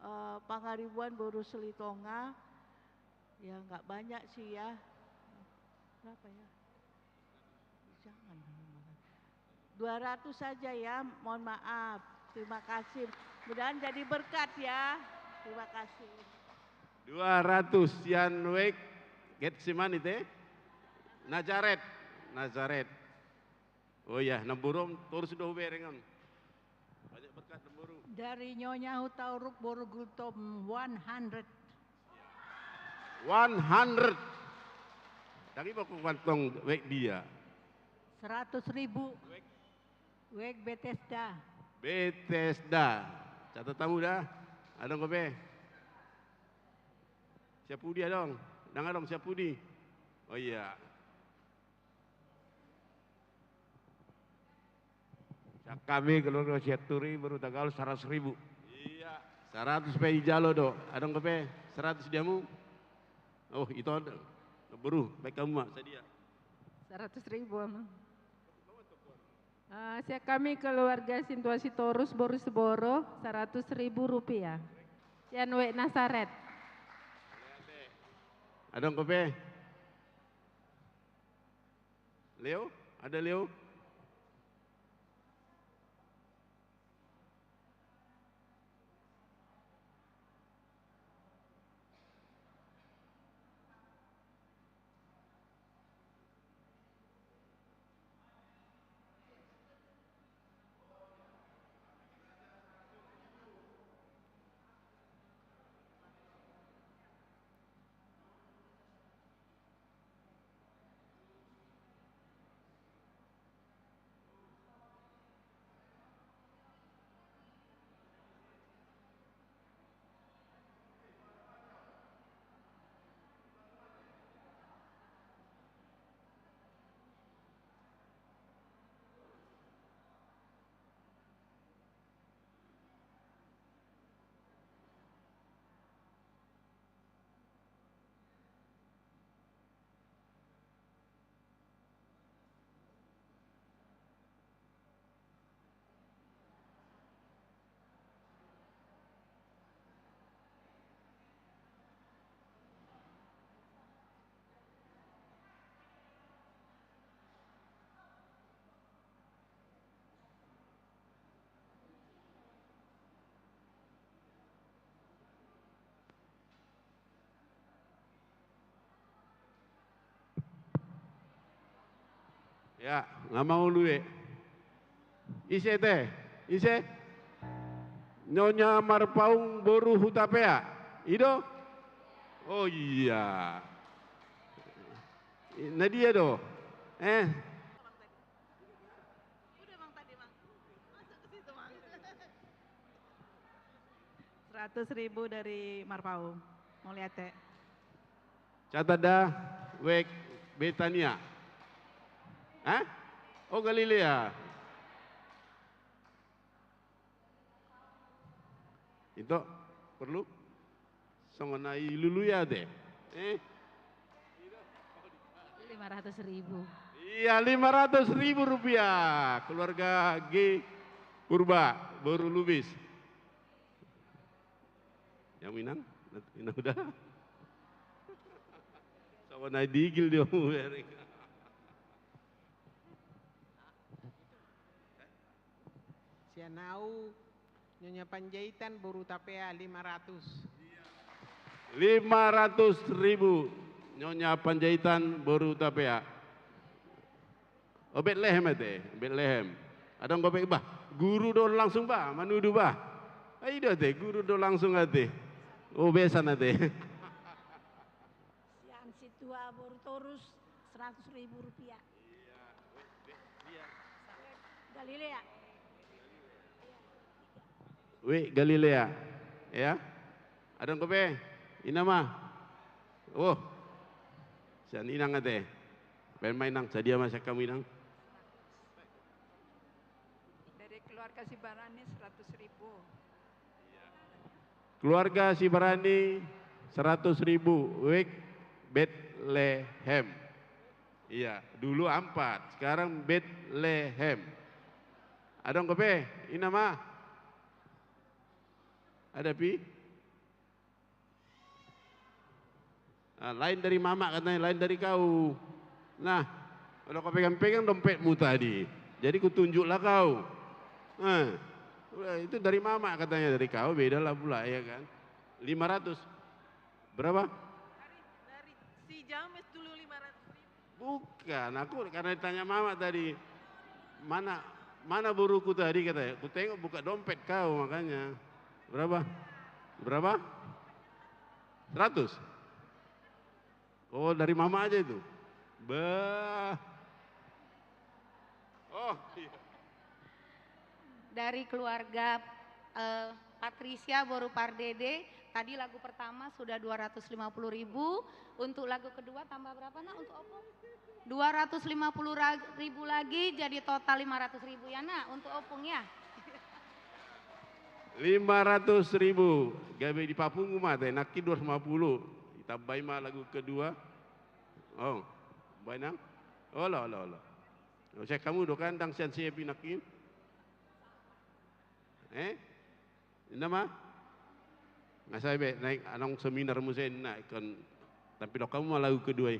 eh, Pangaribuan boru Silitonga, ya nggak banyak sih ya. Berapa ya? Jangan. Dua ratus saja ya, mohon maaf. Terima kasih. Mudahan jadi berkat ya. Terima kasih. Dua ratus sian Wijk Getsemani te. Nazaret. Nazaret. Oh iya, namboru on torus do hubereng on. Banyak berkat namboru. Dari Nyonya Hutauruk boru Gultom, one hundred. One hundred. Ndang iba ho antong Wijk dia. Seratus ribu. Wijk. Wijk Betesda. Betesda. Catat hamu da. Adong dope? Sian pudi adong? Ndang adong sian pudi. Oh iya. Sian hami keluarga Sianturi boru Tagalog seratus ribu. Iya, seratus pe dijalo do. Adong dope seratus di hamu? Oh, ito. Boru, baen hamu ma, sadia? Seratus ribu, Amang. Eh, sian hami keluarga Sintua Sitorus boru Siboro, seratus ribu rupiah. Sian Wijk Nazaret. Adong dope? Leo? Ada Leo? Ya, nga maulu be. Ise te? Ise? Nyonya Marpaung boru Hutapea. I do? Oh iya. Na dia do? Eh. Udah, Mang, tadi, Mang. Masuk ke situ, Mang. Seratus ribu dari Marpaung. Mauliate. Catat da, Wijk Betania. Hah? Oh, Galilea. Ito, perlu? Songon na i lului ate. Eh? Lima ratus ribu. Iya, lima ratus ribu rupiah. Keluarga G Purba, boru Lubis. Yang Minang? Minang udah. Sama na digil dia mau bereng. Sian au, Nyonya Panjaitan boru Tapea, lima ratus. Lima ratus ribu, Nyonya Panjaitan boru Tapea. Oh, Betlehem ate, Betlehem. Adong dope, bah, guru do langsung, bah, manudu, bah. Ah, i do ate, guru do langsung ate. Oh, besan ate. Sian Situa boru Torus, seratus ribu rupiah. Galilea. Wik Galilea. Ya. Adong dope? Ina ma. Oh. Sian Inang ate. Baen ma Inang, sadia ma sian hamu Inang. Dari keluarga Sibarani seratus ribu. Keluarga Sibarani seratus ribu, Wik Betlehem. Iya, dulu ampat, sekarang Betlehem. Adong dope? Ina ma. Ada pi? Ah, lain dari mamak katanya, lain dari kau. Nah, kalau kau pegang-pegang dompetmu tadi, jadi kutunjuklah kau. Nah, udah, itu dari mamak katanya, dari kau beda lah pula, ya kan? Lima ratus. Berapa? Dari, dari si James dulu lima ratus ribu. Bukan, aku karena ditanya mamak tadi, mana, mana boruku tadi katanya, kutengok buka dompet kau makanya. Berapa? Berapa? Seratus? Oh, dari mama aja itu. Bah. Oh, iya. Dari keluarga, eh, Patricia boru Pardede, tadi lagu pertama sudah dua ratus lima puluh ribu, untuk lagu kedua tambah berapa, Nak, untuk opung? Dua ratus lima puluh ra-, ribu lagi, jadi total lima ratus ribu ya, Nak, untuk opung ya. Lima ratus ribu, gabe dipapungu ma ate, nangkin dua ratus lima puluh. Ditambai ma lagu kedua. Oh, baen nang. Olo, olo, olo. Sian hamu do kan, ndang sian si Epi nangkin. Eh? Ina ma? Nga sai be, naeng adong seminar muse na, ingkon tampilon hamu ma lagu kedua i.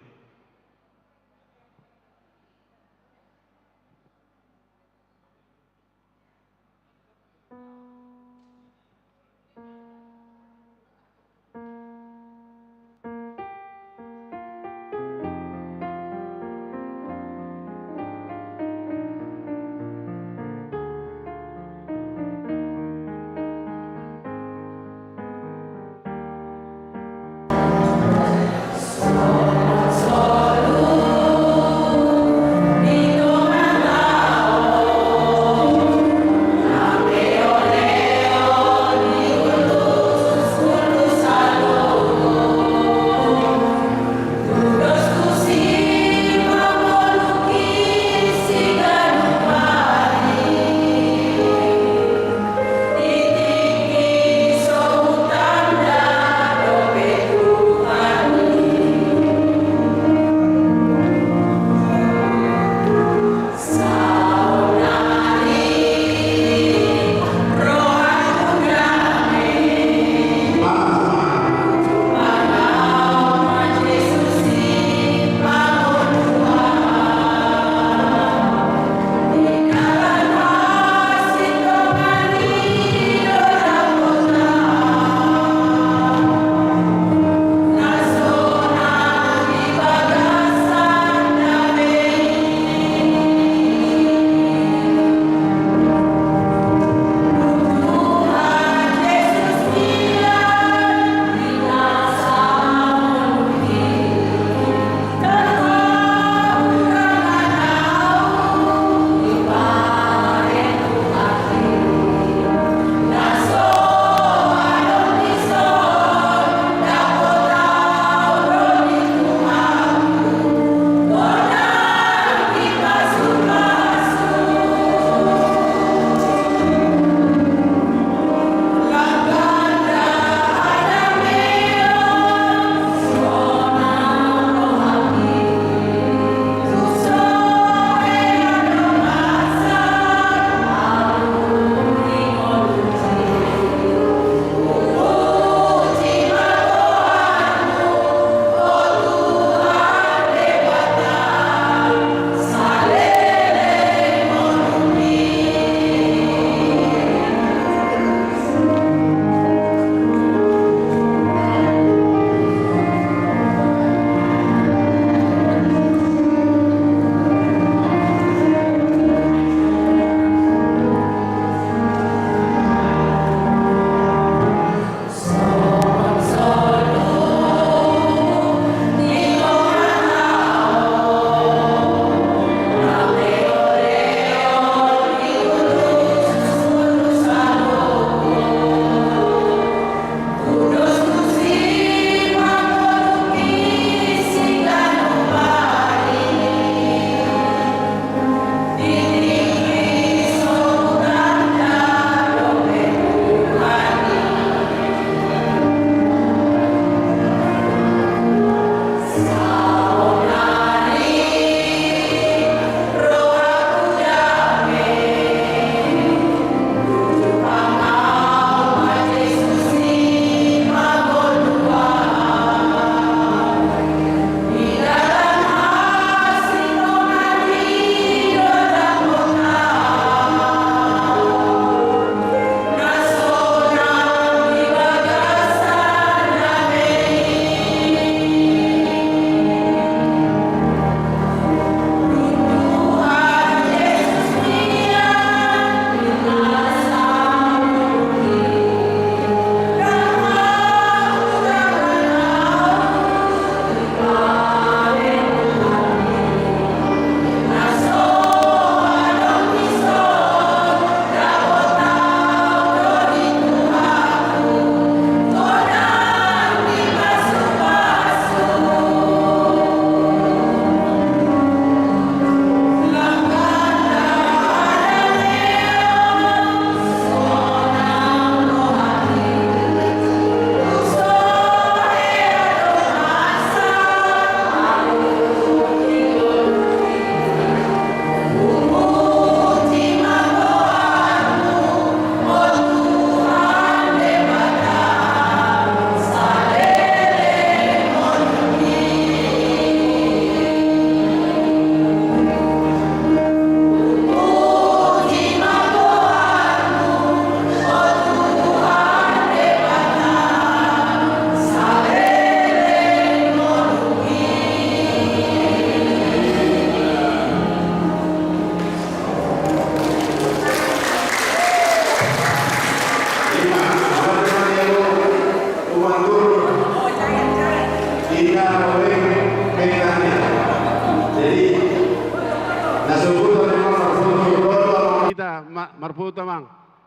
marfoto, Amang.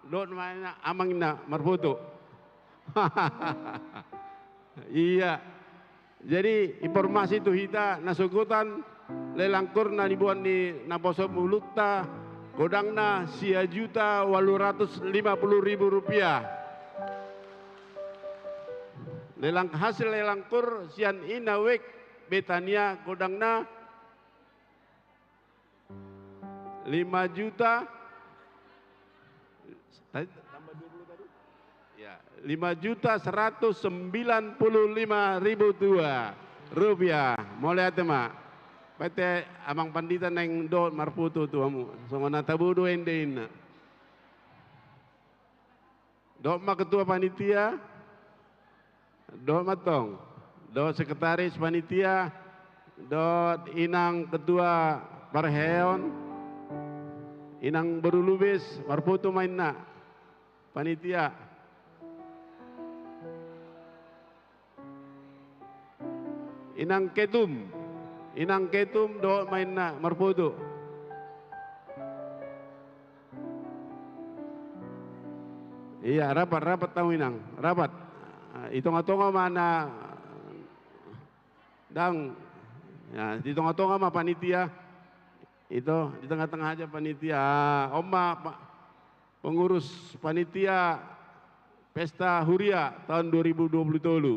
Dohot ma inna, Amang, inna marfoto. Iya. Jadi, informasi tu hita na sogot on, lelang kur na niboan ni naposo mulutta, godangna sia juta ualu ratus lima puluh ribu rupiah. Lelang, hasil lelang kur sian Inawek Betania, godangna lima juta, tadi tambah dua puluh tadi? Ya, lima juta seratus sembilan puluh lima ribu dua rupiah. Mauliate ma. Pete Amang Pandita naeng dohot marfoto tu hamu. Songon na tabo do ende inna. Dohot ma ketua panitia, dohot ma tong, dohot sekretaris panitia, dohot inang ketua parheon, inang boru Lubis, marfoto ma inna, panitia. Inang Ketum. Inang Ketum, dohot ma inna marfoto. Iya, rapat, rapat hamu, Inang, rapat. Ah, di tonga-tonga ma na, dang. Ya, di tonga-tonga ma panitia. Ito, di tengah-tengah aja panitia. Ah, on ma, pa-, pengurus panitia Pesta Huria tahun dua ribu dua puluh tolu.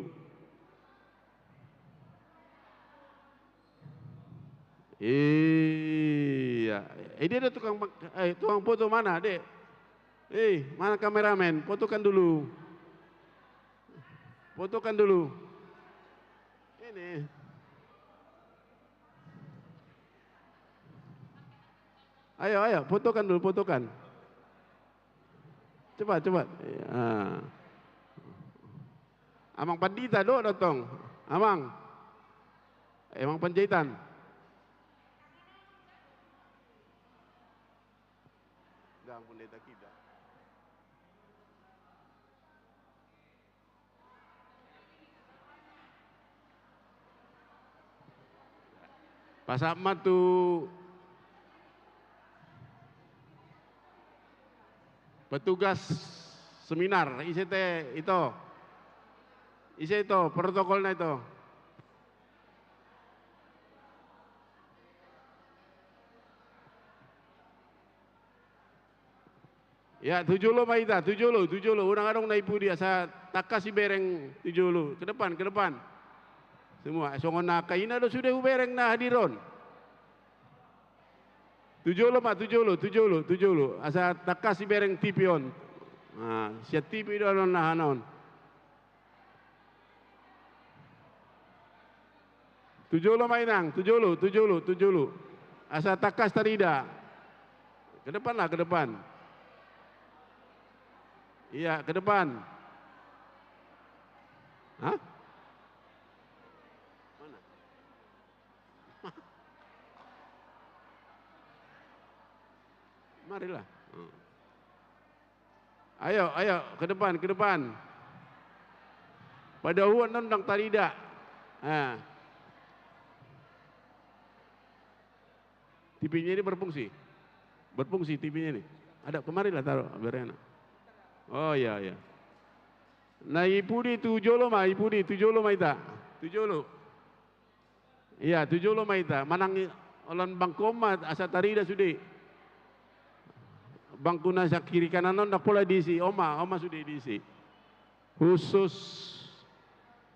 Iya. Eh, dia ada tukang, eh, tukang foto mana, Dek? Eh, mana kameramen? Fotokan dulu. Fotokan dulu. Ini. Ayo, ayo, fotokan dulu, fotokan. Cepat, cepat. Ya. Amang Pandita do datang. Amang. Eh, Amang Panjaitan. Dah, Amang Pandita kita. Pasahat ma tu petugas seminar, ise te ito. Ise ito, protokolna ito. Ya, tu jolo ma hita, tu jolo, tu jolo. Unang adong na di pudi, asa tangkas hubereng tu jolo. Ke depan, ke depan. Semua, songon na angka ina do sude hubereng na hadir on. Tu jolo ma, tu jolo, tu jolo, tu jolo. Asa tangkas hubereng T V on. Nah, sian T V do on na hana on. Tu jolo ma, Inang, tu jolo, tu jolo, tu jolo. Asa tangkas tarida. Ke depan lah, ke depan. Iya, ke depan. Hah? Mana? Marilah. Hmm. Ayo, ayo, ke depan, ke depan. Pada huan non dang tarida. Ah. T V-nya ini berfungsi. Berfungsi T V-nya ini. Ada, kemarilah taruh, biar enak. Oh, iya, iya. Na di pudi, tu jolo ma, di pudi, tu jolo ma hita. Tu jolo. Iya, tu jolo ma hita. Manang i-, oloan bangku on ma, asa tarida sude. Bangku na sa kiri kanan on, ndang pola diisi. On ma, on ma sude diisi. Khusus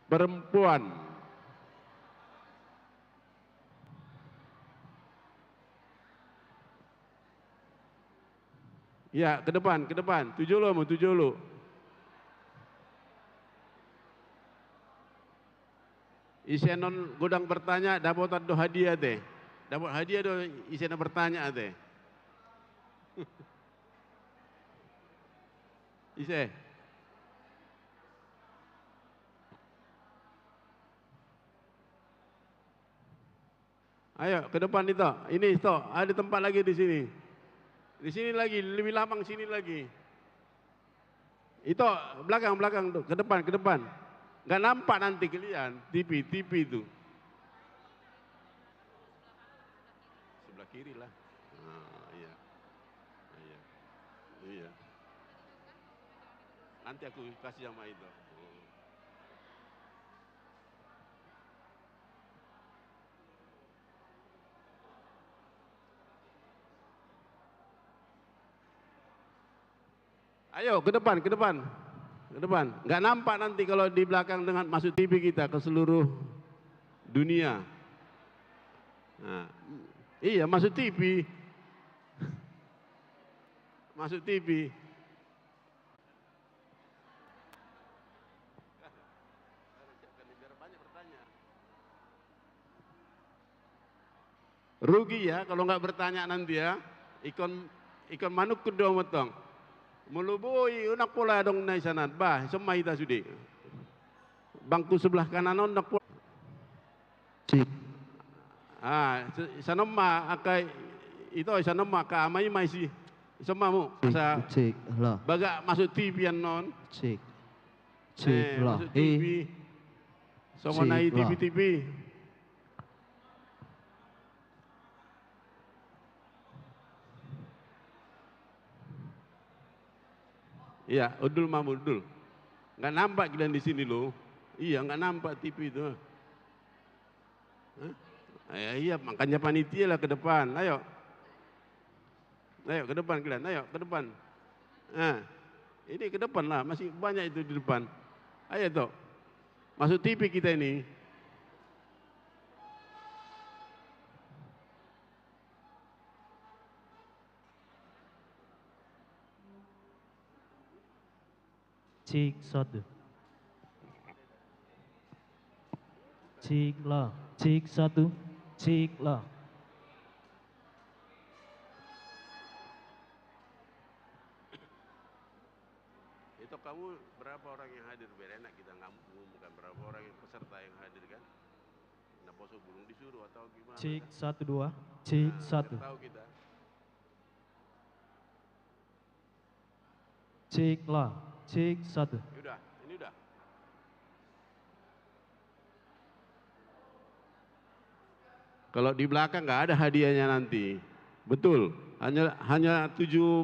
perempuan. Ya, ke depan, ke depan. Tu jolo hamu, tu jolo. Ise non godang bertanya, dapotan do hadiah te. Dapot hadiah do ise na bertanya te. Ise? Ayo, ke depan, Ito. Ini, Ito, ada tempat lagi di sini. Di sini lagi, lebih lapang sini lagi. Ito, belakang, belakang tuh, ke depan, ke depan. Nggak nampak nanti kalian, T V, T V itu. Sebelah kiri lah. Nah, iya. Iya. Nanti aku kasih sama itu. Ayo, ke depan, ke depan. Ke depan. Nggak nampak nanti kalau di belakang dengan masuk T V kita ke seluruh dunia. Nah, iya, masuk T V. Masuk T V. Rugi ya kalau nggak bertanya nanti ya. Ingkon, ingkon manungkun do motong. Molo boi, unang pola adong na i sian an. Bah, ison ma hita sude. Bangku sebelah kanan on, unang pola. Cik. Ah, se-, sian on ma angka i-, ito, sian on ma angka ama i ma isi. Ison ma hamu. Cik, asa cik, lah. Bagak masuk T V annon. Cik. Cik, eh, lah. Masuk T V. Songon na i, cik, lah. T V, T V. Iya, undul ma hamu, undul. Nggak nampak kalian di sini loh. Iya, nggak nampak T V itu. Hah? Ya, iya, makanya panitia lah ke depan. Ayo. Ayo, ke depan kalian. Ayo, ke depan. Nah, ini ke depan lah. Masih banyak itu di depan. Ayo, toh. Masuk T V kita ini. Cik, satu. Cik, lah. Cik, satu. Cik, lah. Itu kamu berapa orang yang hadir? Biar enak kita ngam-, mengumumkan berapa orang yang peserta yang hadir, kan? Naposo burung disuruh atau gimana? Cik, kan? Satu, dua. Cik, nah, satu. Biar tahu kita. Cik, lah. Cik, satu. Udah, ini udah. Kalau di belakang nggak ada hadiahnya nanti. Betul. Hanya, hanya tujuh,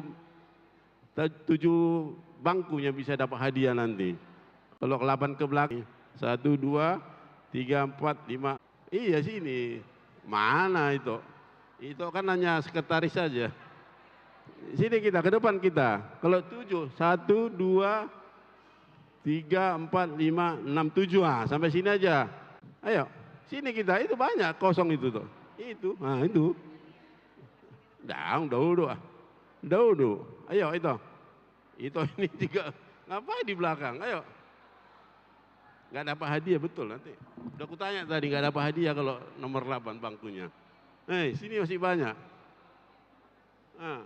ta-, tujuh bangku yang bisa dapat hadiah nanti. Kalau delapan ke belakang, satu, dua, tiga, empat, lima. Iya, sini. Mana itu? Itu kan hanya sekretaris saja. Sini kita, ke depan kita. Kalau tujuh, satu, dua, tiga, empat, lima, enam, tujuh. Ah, sampai sini aja. Ayo, sini kita. Itu banyak kosong itu tuh. Itu, nah itu. Daun, daun, ah. Daun, daun. Ayo, itu. Itu ini juga. Ngapain di belakang? Ayo. Nggak dapat hadiah, betul nanti. Udah kutanya tadi, nggak dapat hadiah kalau nomor delapan bangkunya. Eh, sini masih banyak. Ah.